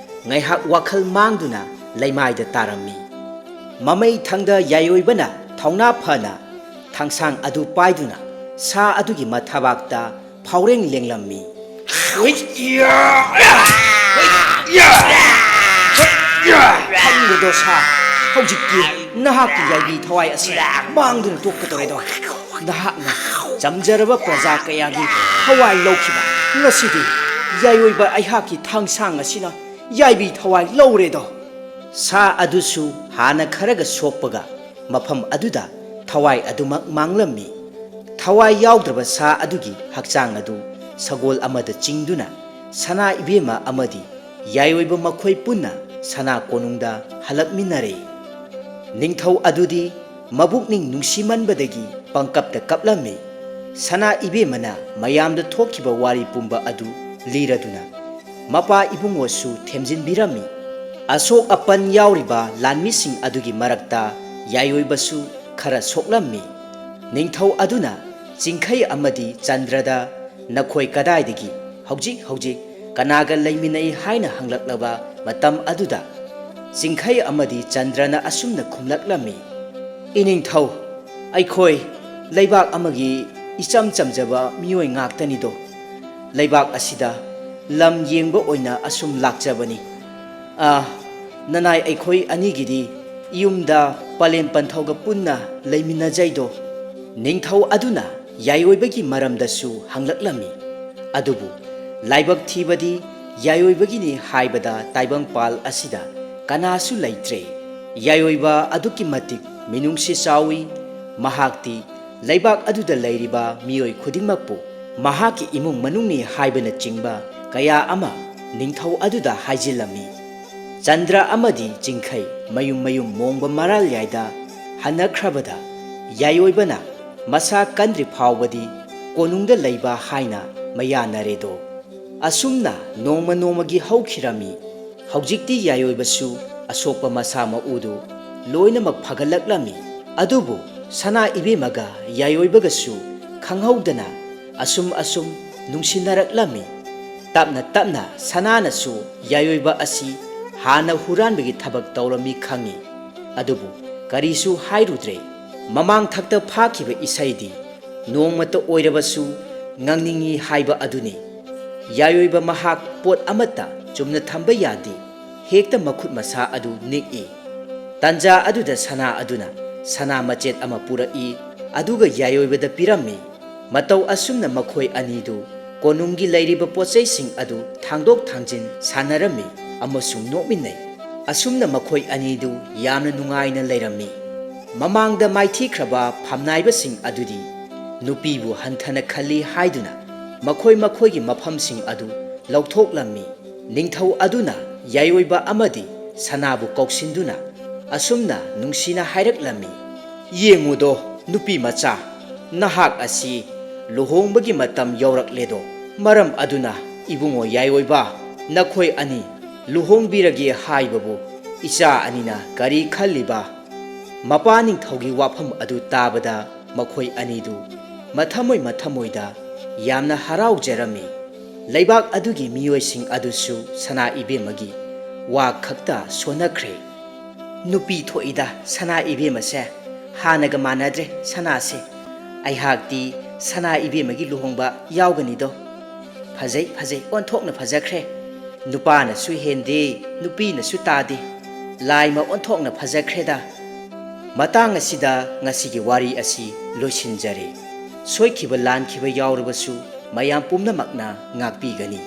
ꯉꯥꯏꯍꯥꯛ ꯋꯥꯈꯜ ꯃꯥꯡꯗꯨꯅ ꯂꯩꯃꯥꯏꯗ ꯇꯥꯔꯝꯃꯤ꯫ ꯃꯃꯩ ꯊꯪꯗ ꯌꯥꯏꯑꯣꯏꯕꯅ ꯊꯧꯅꯥ ꯐꯅ ꯊꯥꯡꯁꯥꯡ ꯑꯗꯨ ꯄꯥꯏꯗꯨꯅ ꯁꯥ ꯑꯗꯨꯒꯤ ꯃꯊꯕꯥꯛꯇ ꯐꯥꯎꯔꯦꯡ ꯂꯦꯡꯂꯝꯃꯤ꯫ ꯈꯪꯕꯗꯣ ꯁꯥ, ꯍꯧꯖꯤꯛꯇꯤ ꯅꯍꯥꯛꯀꯤ ꯌꯥꯏꯕꯤ ꯊꯋꯥꯏ ꯑꯁꯤ ꯃꯥꯡꯗꯨꯅ ꯇꯣꯛꯀꯗꯧꯔꯦꯗꯣ꯫ ꯅꯍꯥꯛꯅ ꯆꯝꯖꯔꯕ ꯄ꯭ꯔꯖꯥ ꯀꯌꯥꯒꯤ ꯊꯋꯥꯏ ꯂꯧꯈꯤꯕ, ꯉꯁꯤꯗꯤ ꯌꯥꯏꯑꯣꯏꯕ ꯑꯩꯍꯥꯛꯀꯤ ꯊꯥꯡꯁꯥꯡ ꯑꯁꯤꯅ ꯌꯥꯏꯕꯤ ꯊꯋꯥꯏ ꯂꯧꯔꯦꯗꯣ꯫ ꯁꯥ ꯑꯗꯨꯁꯨ ꯍꯥꯟꯅ ꯈꯔꯒ ꯁꯣꯛꯄꯒ ꯃꯐꯝ ꯑꯗꯨꯗ ꯊꯋꯥꯏ ꯑꯗꯨꯃꯛ ꯃꯥꯡꯂꯝꯃꯤ꯫ ꯊꯋꯥꯏ ꯌꯥꯎꯗ꯭ꯔꯕ ꯁꯥ ꯑꯗꯨꯒꯤ ꯍꯛꯆꯥꯡ ꯑꯗꯨ ꯁꯒꯣꯜ ꯑꯃꯗ ꯆꯤꯡꯗꯨꯅ ꯁꯅꯥ ꯏꯕꯦꯝꯃ ꯑꯃꯗꯤ ꯌꯥꯏꯑꯣꯏꯕ ꯃꯈꯣꯏ ꯄꯨꯟꯅ ꯁꯅꯥ ꯀꯣꯅꯨꯡꯗ ꯍꯜꯂꯛꯃꯤꯟꯅꯔꯦ꯫ ꯅꯤꯡꯊꯧ ꯑꯗꯨꯗꯤ ꯃꯕꯨꯛꯅꯤꯡ ꯅꯨꯡꯁꯤꯃꯟꯕꯗꯒꯤ ꯄꯪꯀꯞꯇ ꯀꯞꯂꯝꯃꯤ꯫ ꯁꯅꯥ ꯏꯕꯦꯝꯃꯅ ꯃꯌꯥꯝꯗ ꯊꯣꯛꯈꯤꯕ ꯋꯥꯔꯤ ꯄꯨꯝꯕ ꯑꯗꯨ ꯂꯤꯔꯗꯨꯅ ꯃꯄꯥ ꯏꯕꯨꯡꯉꯣꯁꯨ ꯊꯦꯝꯖꯤꯟꯕꯤꯔꯝꯃꯤ꯫ ꯑꯁꯣꯛ ꯑꯄꯟ ꯌꯥꯎꯔꯤꯕ ꯂꯥꯟꯃꯤꯁꯤꯡ ꯑꯗꯨꯒꯤ ꯃꯔꯛꯇ ꯌꯥꯏꯑꯣꯏꯕꯁꯨ ꯈꯔ ꯁꯣꯛꯂꯝꯃꯤ꯫ ꯅꯤꯡꯊꯧ ꯑꯗꯨꯅ ꯆꯤꯡꯈꯩ ꯑꯃꯗꯤ ꯆꯟꯗ꯭ꯔꯗ "ꯅꯈꯣꯏ ꯀꯗꯥꯏꯗꯒꯤ ꯍꯧꯖꯤꯛ ꯍꯧꯖꯤꯛ ꯀꯅꯥꯒ ꯂꯩꯃꯤꯟꯅꯩ?" ꯍꯥꯏꯅ ꯍꯪꯂꯛꯂꯕ ꯃꯇꯝ ꯑꯗꯨꯗ ꯆꯤꯡꯈꯩ ꯑꯃꯗꯤ ꯆꯟꯗ꯭ꯔꯅ ꯑꯁꯨꯝꯅ ꯈꯨꯝꯂꯛꯂꯝꯃꯤ, "ꯏꯅꯤꯡꯊꯧ, ꯑꯩꯈꯣꯏ ꯂꯩꯕꯥꯛ ꯑꯃꯒꯤ ꯏꯆꯝ ꯆꯝꯖꯕ ꯃꯤꯑꯣꯏ ꯉꯥꯛꯇꯅꯤꯗꯣ꯫ ꯂꯩꯕꯥꯛ ꯑꯁꯤꯗ ꯂꯝ ꯌꯦꯡꯕ ꯑꯣꯏꯅ ꯑꯁꯨꯝ ꯂꯥꯛꯆꯕꯅꯤ꯫ ꯑꯥ, ꯅꯅꯥꯏ ꯑꯩꯈꯣꯏ ꯑꯅꯤꯒꯤꯗꯤ ꯌꯨꯝꯗ ꯄꯂꯦꯝ ꯄꯟꯊꯧꯒ ꯄꯨꯟꯅ ꯂꯩꯃꯤꯟꯅꯖꯩꯗꯣ꯫" ꯅꯤꯡꯊꯧ ꯑꯗꯨꯅ ꯌꯥꯏꯑꯣꯏꯕꯒꯤ ꯃꯔꯝꯗꯁꯨ ꯍꯪꯂꯛꯂꯝꯃꯤ꯫ ꯑꯗꯨꯕꯨ ꯂꯥꯏꯕꯛ ꯊꯤꯕꯗꯤ ꯌꯥꯏꯑꯣꯏꯕꯒꯤꯅꯤ ꯍꯥꯏꯕꯗ ꯇꯥꯏꯕꯪꯄꯥꯜ ꯑꯁꯤꯗ ꯀꯅꯥꯁꯨ ꯂꯩꯇ꯭ꯔꯦ꯫ ꯌꯥꯏꯑꯣꯏꯕ ꯑꯗꯨꯛꯀꯤ ꯃꯇꯤꯛ ꯃꯤꯅꯨꯡꯁꯤ ꯆꯥꯎꯏ꯫ ꯃꯍꯥꯛꯇꯤ ꯂꯩꯕꯥꯛ ꯑꯗꯨꯗ ꯂꯩꯔꯤꯕ ꯃꯤꯑꯣꯏ ꯈꯨꯗꯤꯡꯃꯛꯄꯨ ꯃꯍꯥꯛꯀꯤ ꯏꯃꯨꯡ ꯃꯅꯨꯡꯅꯤ ꯍꯥꯏꯕꯅꯆꯤꯡꯕ ꯀꯌꯥ ꯑꯃ ꯅꯤꯡꯊꯧ ꯑꯗꯨꯗ ꯍꯥꯏꯖꯤꯜꯂꯝꯃꯤ꯫ ꯆꯟꯗ꯭ꯔ ꯑꯃꯗꯤ ꯆꯤꯡꯈꯩ ꯃꯌꯨꯝ ꯃꯌꯨꯝ ꯃꯣꯡꯕ ꯃꯔꯥꯜ ꯌꯥꯏꯗ ꯍꯟꯅꯈ꯭ꯔꯕꯗ ꯌꯥꯏꯑꯣꯏꯕꯅ ꯃꯁꯥ ꯀꯟꯗ꯭ꯔꯤ ꯐꯥꯎꯕꯗꯤ ꯀꯣꯅꯨꯡꯗ ꯂꯩꯕ ꯍꯥꯏꯅ ꯃꯌꯥꯅꯔꯦꯗꯣ꯫ ꯑꯁꯨꯝꯅ ꯅꯣꯡꯃ ꯅꯣꯡꯃꯒꯤ ꯍꯧꯈꯤꯔꯝꯃꯤ꯫ ꯍꯧꯖꯤꯛꯇꯤ ꯌꯥꯏꯑꯣꯏꯕꯁꯨ ꯑꯁꯣꯛꯄ ꯃꯁꯥ ꯃꯎꯗꯨ ꯂꯣꯏꯅꯃꯛ ꯐꯒꯠꯂꯛꯂꯝꯃꯤ꯫ ꯑꯗꯨꯕꯨ ꯁꯅꯥ ꯏꯕꯦꯝꯃꯒ ꯌꯥꯏꯑꯣꯏꯕꯒꯁꯨ ꯈꯪꯍꯧꯗꯅ ꯑꯁꯨꯝ ꯑꯁꯨꯝ ꯅꯨꯡꯁꯤꯅꯔꯛꯂꯝꯃꯤ꯫ ꯇꯞꯅ ꯇꯞꯅ ꯁꯅꯥꯅꯁꯨ ꯌꯥꯏꯑꯣꯏꯕ ꯑꯁꯤ ꯍꯥꯟꯅ ꯍꯨꯔꯥꯟꯕꯒꯤ ꯊꯕꯛ ꯇꯧꯔꯝꯃꯤ ꯈꯪꯉꯤ꯫ ꯑꯗꯨꯕꯨ ꯀꯔꯤꯁꯨ ꯍꯥꯏꯔꯨꯗ꯭ꯔꯦ꯫ ꯃꯃꯥꯡ ꯊꯛꯇ ꯐꯥꯈꯤꯕ ꯏꯁꯩꯗꯤ ꯅꯣꯡꯃꯇ ꯑꯣꯏꯔꯕꯁꯨ ꯉꯪꯅꯤꯡꯏ ꯍꯥꯏꯕ ꯑꯗꯨꯅꯤ꯫ ꯌꯥꯏꯑꯣꯏꯕ ꯃꯍꯥꯛ ꯄꯣꯠ ꯑꯃꯠꯇ ꯆꯨꯝꯅ ꯊꯝꯕ ꯌꯥꯗꯦ, ꯍꯦꯛꯇ ꯃꯈꯨꯠ ꯃꯁꯥ ꯑꯗꯨ ꯅꯤꯛꯏ꯫ ꯇꯥꯟꯖꯥ ꯑꯗꯨꯗ ꯁꯅꯥ ꯑꯗꯨꯅ ꯁꯅꯥ ꯃꯆꯦꯠ ꯑꯃ ꯄꯨꯔꯛꯏ, ꯑꯗꯨꯒ ꯌꯥꯏꯑꯣꯏꯕꯗ ꯄꯤꯔꯝꯃꯤ꯫ ꯃꯇꯧ ꯑꯁꯨꯝꯅ ꯃꯈꯣꯏ ꯑꯅꯤꯗꯨ ꯀꯣꯅꯨꯡꯒꯤ ꯂꯩꯔꯤꯕ ꯄꯣꯠꯆꯩꯁꯤꯡ ꯑꯗꯨ ꯊꯥꯡꯗꯣꯛ ꯊꯥꯡꯖꯤꯟ ꯁꯥꯟꯅꯔꯝꯃꯤ ꯑꯃꯁꯨꯡ ꯅꯣꯛꯃꯤꯟꯅꯩ꯫ ꯑꯁꯨꯝꯅ ꯃꯈꯣꯏ ꯑꯅꯤꯗꯨ ꯌꯥꯝꯅ ꯅꯨꯡꯉꯥꯏꯅ ꯂꯩꯔꯝꯃꯤ꯫ ꯃꯃꯥꯡꯗ ꯃꯥꯏꯊꯤꯈ꯭ꯔꯕ ꯐꯝꯅꯥꯏꯕꯁꯤꯡ ꯑꯗꯨꯗꯤ ꯅꯨꯄꯤꯕꯨ ꯍꯟꯊꯅ ꯈꯜꯂꯤ ꯍꯥꯏꯗꯨꯅ ꯃꯈꯣꯏ ꯃꯈꯣꯏꯒꯤ ꯃꯐꯝꯁꯤꯡ ꯑꯗꯨ ꯂꯧꯊꯣꯛꯂꯝꯃꯤ꯫ ꯅꯤꯡꯊꯧ ꯑꯗꯨꯅ ꯌꯥꯏꯑꯣꯏꯕ ꯑꯃꯗꯤ ꯁꯅꯥꯕꯨ ꯀꯧꯁꯤꯟꯗꯨꯅ ꯑꯁꯨꯝꯅ ꯅꯨꯡꯁꯤꯅ ꯍꯥꯏꯔꯛꯂꯝꯃꯤ, "ꯌꯦꯡꯉꯨꯗꯣ, ꯅꯨꯄꯤ ꯃꯆꯥ, ꯅꯍꯥꯛ ꯑꯁꯤ ꯂꯨꯍꯣꯡꯕꯒꯤ ꯃꯇꯝ ꯌꯧꯔꯛꯂꯦꯗꯣ꯫ ꯃꯔꯝ ꯑꯗꯨꯅ ꯏꯕꯨꯡꯉꯣ ꯌꯥꯏꯑꯣꯏꯕ, ꯅꯈꯣꯏ ꯑꯅꯤ ꯂꯨꯍꯣꯡꯕꯤꯔꯒꯦ ꯍꯥꯏꯕꯕꯨ ꯏꯆꯥ ꯑꯅꯤꯅ ꯀꯔꯤ ꯈꯜꯂꯤꯕ?" ꯃꯄꯥ ꯅꯤꯡꯊꯧꯒꯤ ꯋꯥꯐꯝ ꯑꯗꯨ ꯇꯥꯕꯗ ꯃꯈꯣꯏ ꯑꯅꯤꯗꯨ ꯃꯊꯃꯣꯏ ꯃꯊꯃꯣꯏꯗ ꯌꯥꯝꯅ ꯍꯔꯥꯎꯖꯔꯝꯃꯤ꯫ ꯂꯩꯕꯥꯛ ꯑꯗꯨꯒꯤ ꯃꯤꯑꯣꯏꯁꯤꯡ ꯑꯗꯨꯁꯨ ꯁꯅꯥ ꯏꯕꯦꯝꯃꯒꯤ ꯋꯥ ꯈꯛꯇ ꯁꯣꯟꯅꯈ꯭ꯔꯦ꯫ "ꯅꯨꯄꯤ ꯊꯣꯛꯏꯗ ꯁꯅꯥ ꯏꯕꯦꯝꯃꯁꯦ, ꯍꯥꯟꯅꯒ ꯃꯥꯟꯅꯗ꯭ꯔꯦ ꯁꯅꯥꯁꯦ꯫ ꯑꯩꯍꯥꯛꯇꯤ ꯁꯅꯥ ꯏꯕꯦꯝꯃꯒꯤ ꯂꯨꯍꯣꯡꯕ ꯌꯥꯎꯒꯅꯤꯗꯣ꯫ ꯐꯖꯩ, ꯐꯖꯩ, ꯑꯣꯟꯊꯣꯛꯅ ꯐꯖꯈ꯭ꯔꯦ꯫ ꯅꯨꯄꯥꯅꯁꯨ ꯍꯦꯟꯗꯦ, ꯅꯨꯄꯤꯅꯁꯨ ꯇꯥꯗꯦ꯫ ꯂꯥꯏꯃ ꯑꯣꯟꯊꯣꯛꯅ ꯐꯖꯈ꯭ꯔꯦꯗ꯫ ꯃꯇꯥꯡ ꯑꯁꯤꯗ ꯉꯁꯤꯒꯤ ꯋꯥꯔꯤ ꯑꯁꯤ ꯂꯣꯏꯁꯤꯟꯖꯔꯦ꯫ ꯁꯣꯏꯈꯤꯕ ꯂꯥꯟꯈꯤꯕ ꯌꯥꯎꯔꯕꯁꯨ ꯃꯌꯥꯝ ꯄꯨꯝꯅꯃꯛꯅ ꯉꯥꯛꯄꯤꯒꯅꯤ꯫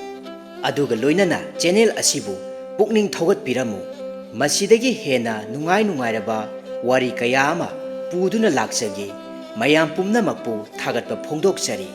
ꯑꯗꯨꯒ ꯂꯣꯏꯅꯅ ꯆꯦꯅꯦꯜ ꯑꯁꯤꯕꯨ ꯄꯨꯛꯅꯤꯡ ꯊꯧꯒꯠꯄꯤꯔꯝꯃꯨ꯫ ꯃꯁꯤꯗꯒꯤ ꯍꯦꯟꯅ ꯅꯨꯡꯉꯥꯏ ꯅꯨꯡꯉꯥꯏꯔꯕ ꯋꯥꯔꯤ ꯀꯌꯥ ꯑꯃ ꯄꯨꯗꯨꯅ ꯂꯥꯛꯆꯒꯦ꯫ ꯃꯌꯥꯝ ꯄꯨꯝꯅꯃꯛꯄꯨ ꯊꯥꯒꯠꯄ ꯐꯣꯡꯗꯣꯛꯆꯔꯤ꯫